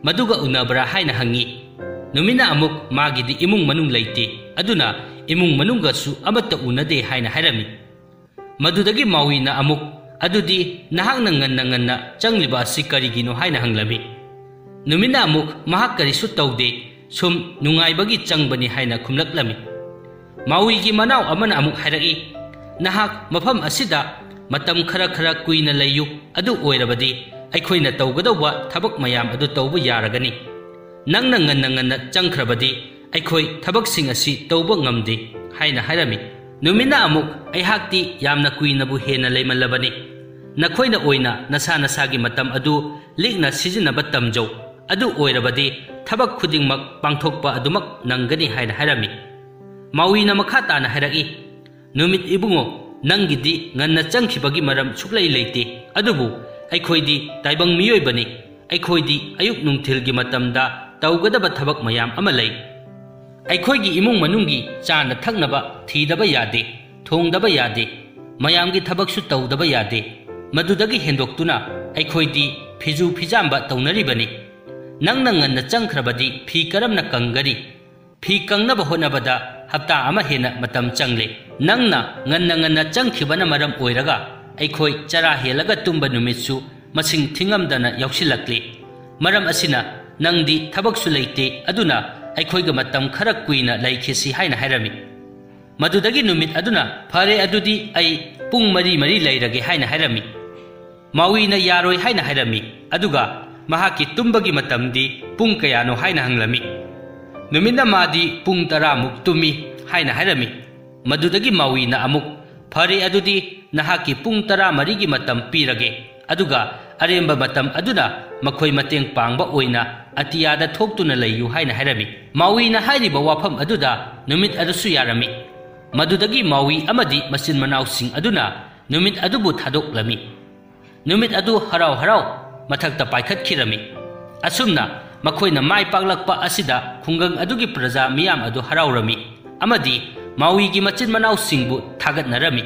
ꯃꯗꯨꯒ ꯎꯅꯕ꯭ꯔꯥ ꯍꯥꯏꯅ ꯍꯪꯉꯤ꯫ ꯅꯨꯃꯤꯠꯅ ꯑꯃꯨꯛ ꯃꯥꯒꯤꯗꯤ ꯏꯃꯨꯡ ꯃꯅꯨꯡ ꯂꯩꯇꯦ, ꯑꯗꯨꯅ ꯏꯃꯨꯡ ꯃꯅꯨꯡꯒꯁꯨ ꯑꯃꯠꯇ ꯎꯅꯗꯦ ꯍꯥꯏꯅ ꯍꯥꯏꯔꯝꯃꯤ꯫ ꯃꯗꯨꯗꯒꯤ ꯃꯥꯎꯏꯅ ꯑꯃꯨꯛ, "ꯑꯗꯨꯗꯤ ꯅꯍꯥꯛꯅ ꯉꯟꯅ ꯉꯟꯅ ꯆꯪꯂꯤꯕ ꯑꯁꯤ ꯀꯔꯤꯒꯤꯅꯣ?" ꯍꯥꯏꯅ ꯍꯪꯂꯝꯃꯤ꯫ ꯅꯨꯃꯤꯠꯅ ꯑꯃꯨꯛ, "ꯃꯍꯥꯛ ꯀꯔꯤꯁꯨ ꯇꯧꯗꯦ, ꯁꯨꯝ ꯅꯨꯡꯉꯥꯏꯕꯒꯤ ꯆꯪꯕꯅꯤ" ꯍꯥꯏꯅ ꯈꯨꯝꯂꯛꯂꯝꯃꯤ꯫ ꯃꯥꯎꯏꯒꯤ ꯃꯅꯥꯎ ꯑꯃꯅ ꯑꯃꯨꯛ ꯍꯥꯏꯔꯛꯏ, "ꯅꯍꯥꯛ ꯃꯐꯝ ꯑꯁꯤꯗ ꯃꯇꯝ ꯈꯔ ꯈꯔ ꯀꯨꯏꯅ ꯂꯩꯌꯨ, ꯑꯗꯨ ꯑꯣꯏꯔꯕꯗꯤ ꯑꯩꯈꯣꯏꯅ ꯇꯧꯒꯗꯧꯕ ꯊꯕꯛ ꯃꯌꯥꯝ ꯑꯗꯨ ꯇꯧꯕ ꯌꯥꯔꯒꯅꯤ꯫ ꯅꯪꯅ ꯉꯟꯅ ꯉꯟꯅ ꯆꯪꯈ꯭ꯔꯕꯗꯤ ꯑꯩꯈꯣꯏ ꯊꯕꯛꯁꯤꯡ ꯑꯁꯤ ꯇꯧꯕ ꯉꯝꯗꯦ" ꯍꯥꯏꯅ ꯍꯥꯏꯔꯝꯃꯤ꯫ ꯅꯨꯃꯤꯠꯅ ꯑꯃꯨꯛ, "ꯑꯩꯍꯥꯛꯇꯤ ꯌꯥꯝꯅ ꯀꯨꯏꯅꯕꯨ ꯍꯦꯟꯅ ꯂꯩꯃꯜꯂꯕꯅꯤ꯫ ꯅꯈꯣꯏꯅ ꯑꯣꯏꯅ ꯅꯁꯥ ꯅꯁꯥꯒꯤ ꯃꯇꯝ ꯑꯗꯨ ꯂꯤꯛꯅ ꯁꯤꯖꯤꯟꯅꯕ ꯇꯝꯖꯧ꯫ ꯑꯗꯨ ꯑꯣꯏꯔꯕꯗꯤ ꯊꯕꯛ ꯈꯨꯗꯤꯡꯃꯛ ꯄꯥꯡꯊꯣꯛꯄ ꯑꯗꯨꯃꯛ ꯅꯪꯒꯅꯤ" ꯍꯥꯏꯅ ꯍꯥꯏꯔꯝꯃꯤ꯫ ꯃꯥꯎꯏꯅ ꯃꯈꯥ ꯇꯥꯅ ꯍꯥꯏꯔꯛꯏ, "ꯅꯨꯃꯤꯠ ꯏꯕꯨꯡꯉꯣ, ꯅꯪꯒꯤꯗꯤ ꯉꯟꯅ ꯆꯪꯈꯤꯕꯒꯤ ꯃꯔꯝ ꯁꯨꯛꯂꯩ ꯂꯩꯇꯦ, ꯑꯗꯨꯕꯨ ꯑꯩꯈꯣꯏꯗꯤ ꯇꯥꯏꯕꯪ ꯃꯤꯑꯣꯏꯕꯅꯤ꯫ ꯑꯩꯈꯣꯏꯗꯤ ꯑꯌꯨꯛ ꯅꯨꯡꯊꯤꯜꯒꯤ ꯃꯇꯝꯗ ꯇꯧꯒꯗꯕ ꯊꯕꯛ ꯃꯌꯥꯝ ꯑꯃ ꯂꯩ꯫ ꯑꯩꯈꯣꯏꯒꯤ ꯏꯃꯨꯡ ꯃꯅꯨꯡꯒꯤ ꯆꯥꯅ ꯊꯛꯅꯕ ꯊꯤꯗꯕ ꯌꯥꯗꯦ, ꯊꯣꯡꯗꯕ ꯌꯥꯗꯦ, ꯃꯌꯥꯝꯒꯤ ꯊꯕꯛꯁꯨ ꯇꯧꯗꯕ ꯌꯥꯗꯦ꯫ ꯃꯗꯨꯗꯒꯤ ꯍꯦꯟꯗꯣꯛꯇꯨꯅ ꯑꯩꯈꯣꯏꯗꯤ ꯐꯤꯖꯨ ꯐꯤꯖꯥꯝꯕ ꯇꯧꯅꯔꯤꯕꯅꯤ꯫ ꯅꯪꯅ ꯉꯟꯅ ꯆꯪꯈ꯭ꯔꯕꯗꯤ ꯐꯤ ꯀꯔꯝꯅ ꯀꯪꯒꯅꯤ? ꯐꯤ ꯀꯪꯅꯕ ꯍꯣꯠꯅꯕꯗ ꯍꯞꯇꯥ ꯑꯃ ꯍꯦꯟꯅ ꯃꯇꯝ ꯆꯪꯂꯦ꯫ ꯅꯪꯅ ꯉꯟꯅ ꯉꯟꯅ ꯆꯪꯈꯤꯕꯅ ꯃꯔꯝ ꯑꯣꯏꯔꯒ ꯑꯩꯈꯣꯏ ꯆꯔꯥ ꯍꯦꯜꯂꯒ ꯇꯨꯝꯕ ꯅꯨꯃꯤꯠꯁꯨ ꯃꯁꯤꯡ ꯊꯤꯉꯝꯗꯅ ꯌꯥꯎꯁꯤꯜꯂꯛꯂꯤ꯫ ꯃꯔꯝ ꯑꯁꯤꯅ ꯅꯪꯗꯤ ꯊꯕꯛꯁꯨ ꯂꯩꯇꯦ, ꯑꯗꯨꯅ ꯑꯩꯈꯣꯏꯒ ꯃꯇꯝ ꯈꯔ ꯀꯨꯏꯅ ꯂꯩꯈꯤꯁꯤ" ꯍꯥꯏꯅ ꯍꯥꯏꯔꯝꯃꯤ꯫ ꯃꯗꯨꯗꯒꯤ ꯅꯨꯃꯤꯠ ꯑꯗꯨꯅ, "ꯐꯔꯦ, ꯑꯗꯨꯗꯤ ꯑꯩ ꯄꯨꯡ ꯃꯔꯤ ꯃꯔꯤ ꯂꯩꯔꯒꯦ" ꯍꯥꯏꯅ ꯍꯥꯏꯔꯝꯃꯤ꯫ ꯃꯥꯎꯏꯅ ꯌꯥꯔꯣꯏ ꯍꯥꯏꯅ ꯍꯥꯏꯔꯝꯃꯤ, ꯑꯗꯨꯒ ꯃꯍꯥꯛꯀꯤ ꯇꯨꯝꯕꯒꯤ ꯃꯇꯝꯗꯤ ꯄꯨꯡ ꯀꯌꯥꯅꯣ ꯍꯥꯏꯅ ꯍꯪꯂꯝꯃꯤ꯫ ꯅꯨꯃꯤꯠꯅ ꯃꯥꯗꯤ ꯄꯨꯡ ꯇꯔꯥꯃꯨꯛ ꯇꯨꯝꯃꯤ ꯍꯥꯏꯅ ꯍꯥꯏꯔꯝꯃꯤ꯫ ꯃꯗꯨꯗꯒꯤ ꯃꯥꯎꯏꯅ ꯑꯃꯨꯛ, "ꯐꯔꯦ, ꯑꯗꯨꯗꯤ ꯅꯍꯥꯛꯀꯤ ꯄꯨꯡ ꯇꯔꯥꯃꯔꯤꯒꯤ ꯃꯇꯝ ꯄꯤꯔꯒꯦ, ꯑꯗꯨꯒ ꯑꯔꯦꯝꯕ ꯃꯇꯝ ꯑꯗꯨꯅ ꯃꯈꯣꯏ ꯃꯇꯦꯡ ꯄꯥꯡꯕ ꯑꯣꯏꯅ ꯑꯇꯤꯌꯥꯗ ꯊꯣꯛꯇꯨꯅ ꯂꯩꯌꯨ" ꯍꯥꯏꯅ ꯍꯥꯏꯔꯝꯃꯤ꯫ ꯃꯥꯎꯏꯅ ꯍꯥꯏꯔꯤꯕ ꯋꯥꯐꯝ ꯑꯗꯨꯗ ꯅꯨꯃꯤꯠ ꯑꯗꯨꯁꯨ ꯌꯥꯔꯝꯃꯤ꯫ ꯃꯗꯨꯗꯒꯤ ꯃꯥꯎꯏ ꯑꯃꯗꯤ ꯃꯆꯤꯟ ꯃꯅꯥꯎꯁꯤꯡ ꯑꯗꯨꯅ ꯅꯨꯃꯤꯠ ꯑꯗꯨꯕꯨ ꯊꯥꯗꯣꯛꯂꯝꯃꯤ꯫ ꯅꯨꯃꯤꯠ ꯑꯗꯨ ꯍꯔꯥꯎ ꯍꯔꯥꯎ ꯃꯊꯛꯇ ꯄꯥꯏꯈꯠꯈꯤꯔꯝꯃꯤ꯫ ꯑꯁꯨꯝꯅ ꯃꯈꯣꯏꯅ ꯃꯥꯏ ꯄꯥꯛꯂꯛꯄ ꯑꯁꯤꯗ ꯈꯨꯡꯒꯪ ꯑꯗꯨꯒꯤ ꯄ꯭ꯔꯖꯥ ꯃꯤꯌꯥꯝ ꯑꯗꯨ ꯍꯔꯥꯎꯔꯝꯃꯤ ꯑꯃꯗꯤ ꯃꯥꯎꯏꯒꯤ ꯃꯆꯤꯟ ꯃꯅꯥꯎꯁꯤꯡꯕꯨ ꯊꯥꯒꯠꯅꯔꯝꯃꯤ꯫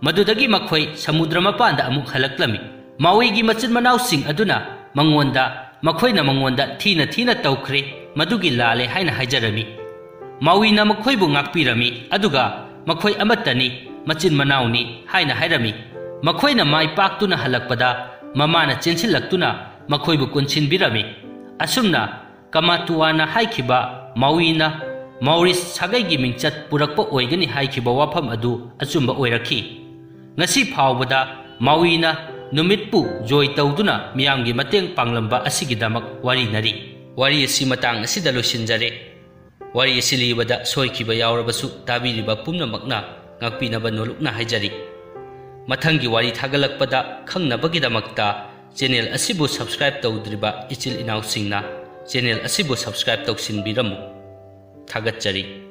ꯃꯗꯨꯗꯒꯤ ꯃꯈꯣꯏ ꯁꯃꯨꯗ꯭ꯔ ꯃꯄꯥꯟꯗ ꯑꯃꯨꯛ ꯍꯜꯂꯛꯂꯝꯃꯤ꯫ ꯃꯥꯎꯏꯒꯤ ꯃꯆꯤꯟ ꯃꯅꯥꯎꯁꯤꯡ ꯑꯗꯨꯅ ꯃꯉꯣꯟꯗ, "ꯃꯈꯣꯏꯅ ꯃꯉꯣꯟꯗ ꯊꯤꯅ ꯊꯤꯅ ꯇꯧꯈ꯭ꯔꯦ, ꯃꯗꯨꯒꯤ ꯂꯥꯜꯂꯦ ꯍꯥꯏꯅ ꯍꯥꯏꯖꯔꯝꯃꯤ꯫ ꯃꯥꯎꯏꯅ ꯃꯈꯣꯏꯕꯨ ꯉꯥꯛꯄꯤꯔꯝꯃꯤ, ꯑꯗꯨꯒ ꯃꯈꯣꯏ ꯑꯃꯠꯇꯅꯤ, ꯃꯆꯤꯟ ꯃꯅꯥꯎꯅꯤ ꯍꯥꯏꯅ ꯍꯥꯏꯔꯝꯃꯤ꯫ ꯃꯈꯣꯏꯅ ꯃꯥꯏ ꯄꯥꯛꯇꯨꯅ ꯍꯜꯂꯛꯄꯗ ꯃꯃꯥꯅ ꯆꯦꯟꯁꯤꯜꯂꯛꯇꯨꯅ ꯃꯈꯣꯏꯕꯨ ꯀꯣꯟꯁꯤꯟꯕꯤꯔꯝꯃꯤ꯫ ꯑꯁꯨꯝꯅ ꯀꯃꯥꯇꯨꯋꯥꯅ ꯍꯥꯏꯈꯤꯕ ꯃꯥꯎꯏꯅ ꯃꯥꯎꯔꯤꯁ ꯁꯥꯒꯩꯒꯤ ꯃꯤꯡꯆꯠ ꯄꯨꯔꯛꯄ ꯑꯣꯏꯒꯅꯤ ꯍꯥꯏꯈꯤꯕ ꯋꯥꯐꯝ ꯑꯗꯨ ꯑꯆꯨꯝꯕ ꯑꯣꯏꯔꯛꯈꯤ꯫ ꯉꯁꯤ ꯐꯥꯎꯕꯗ ꯃꯥꯎꯏꯅ ꯅꯨꯃꯤꯠꯄꯨ ꯖꯣꯏ ꯇꯧꯗꯨꯅ ꯃꯤꯌꯥꯝꯒꯤ ꯃꯇꯦꯡ ꯄꯥꯡꯂꯝꯕ ꯑꯁꯤꯒꯤꯗꯃꯛ ꯋꯥꯔꯤꯅꯔꯤ꯫ ꯋꯥꯔꯤ ꯑꯁꯤ ꯃꯇꯥꯡ ꯑꯁꯤꯗ ꯂꯣꯏꯁꯤꯟꯖꯔꯦ꯫ ꯋꯥꯔꯤ ꯑꯁꯤ ꯂꯤꯕꯗ ꯁꯣꯏꯈꯤꯕ ꯌꯥꯎꯔꯕꯁꯨ ꯇꯥꯕꯤꯔꯤꯕ ꯄꯨꯝꯅꯃꯛꯅ ꯉꯥꯛꯄꯤꯅꯕ ꯅꯣꯂꯨꯛꯅ ꯍꯥꯏꯖꯔꯤ꯫ ꯃꯊꯪꯒꯤ ꯋꯥꯔꯤ ꯊꯥꯒꯠꯂꯛꯄꯗ ꯈꯪꯅꯕꯒꯤꯗꯃꯛꯇ ꯆꯦꯅꯦꯜ ꯑꯁꯤꯕꯨ subscribe ꯇꯧꯗ꯭ꯔꯤꯕ ꯏꯆꯤꯜ ꯏꯅꯥꯎꯁꯤꯡꯅ ꯆꯦꯅꯦꯜ ꯑꯁꯤꯕꯨ subscribe ꯇꯧꯁꯤꯟꯕꯤꯔꯝꯃꯨ꯫ ꯊꯥꯒꯠꯆꯔꯤ꯫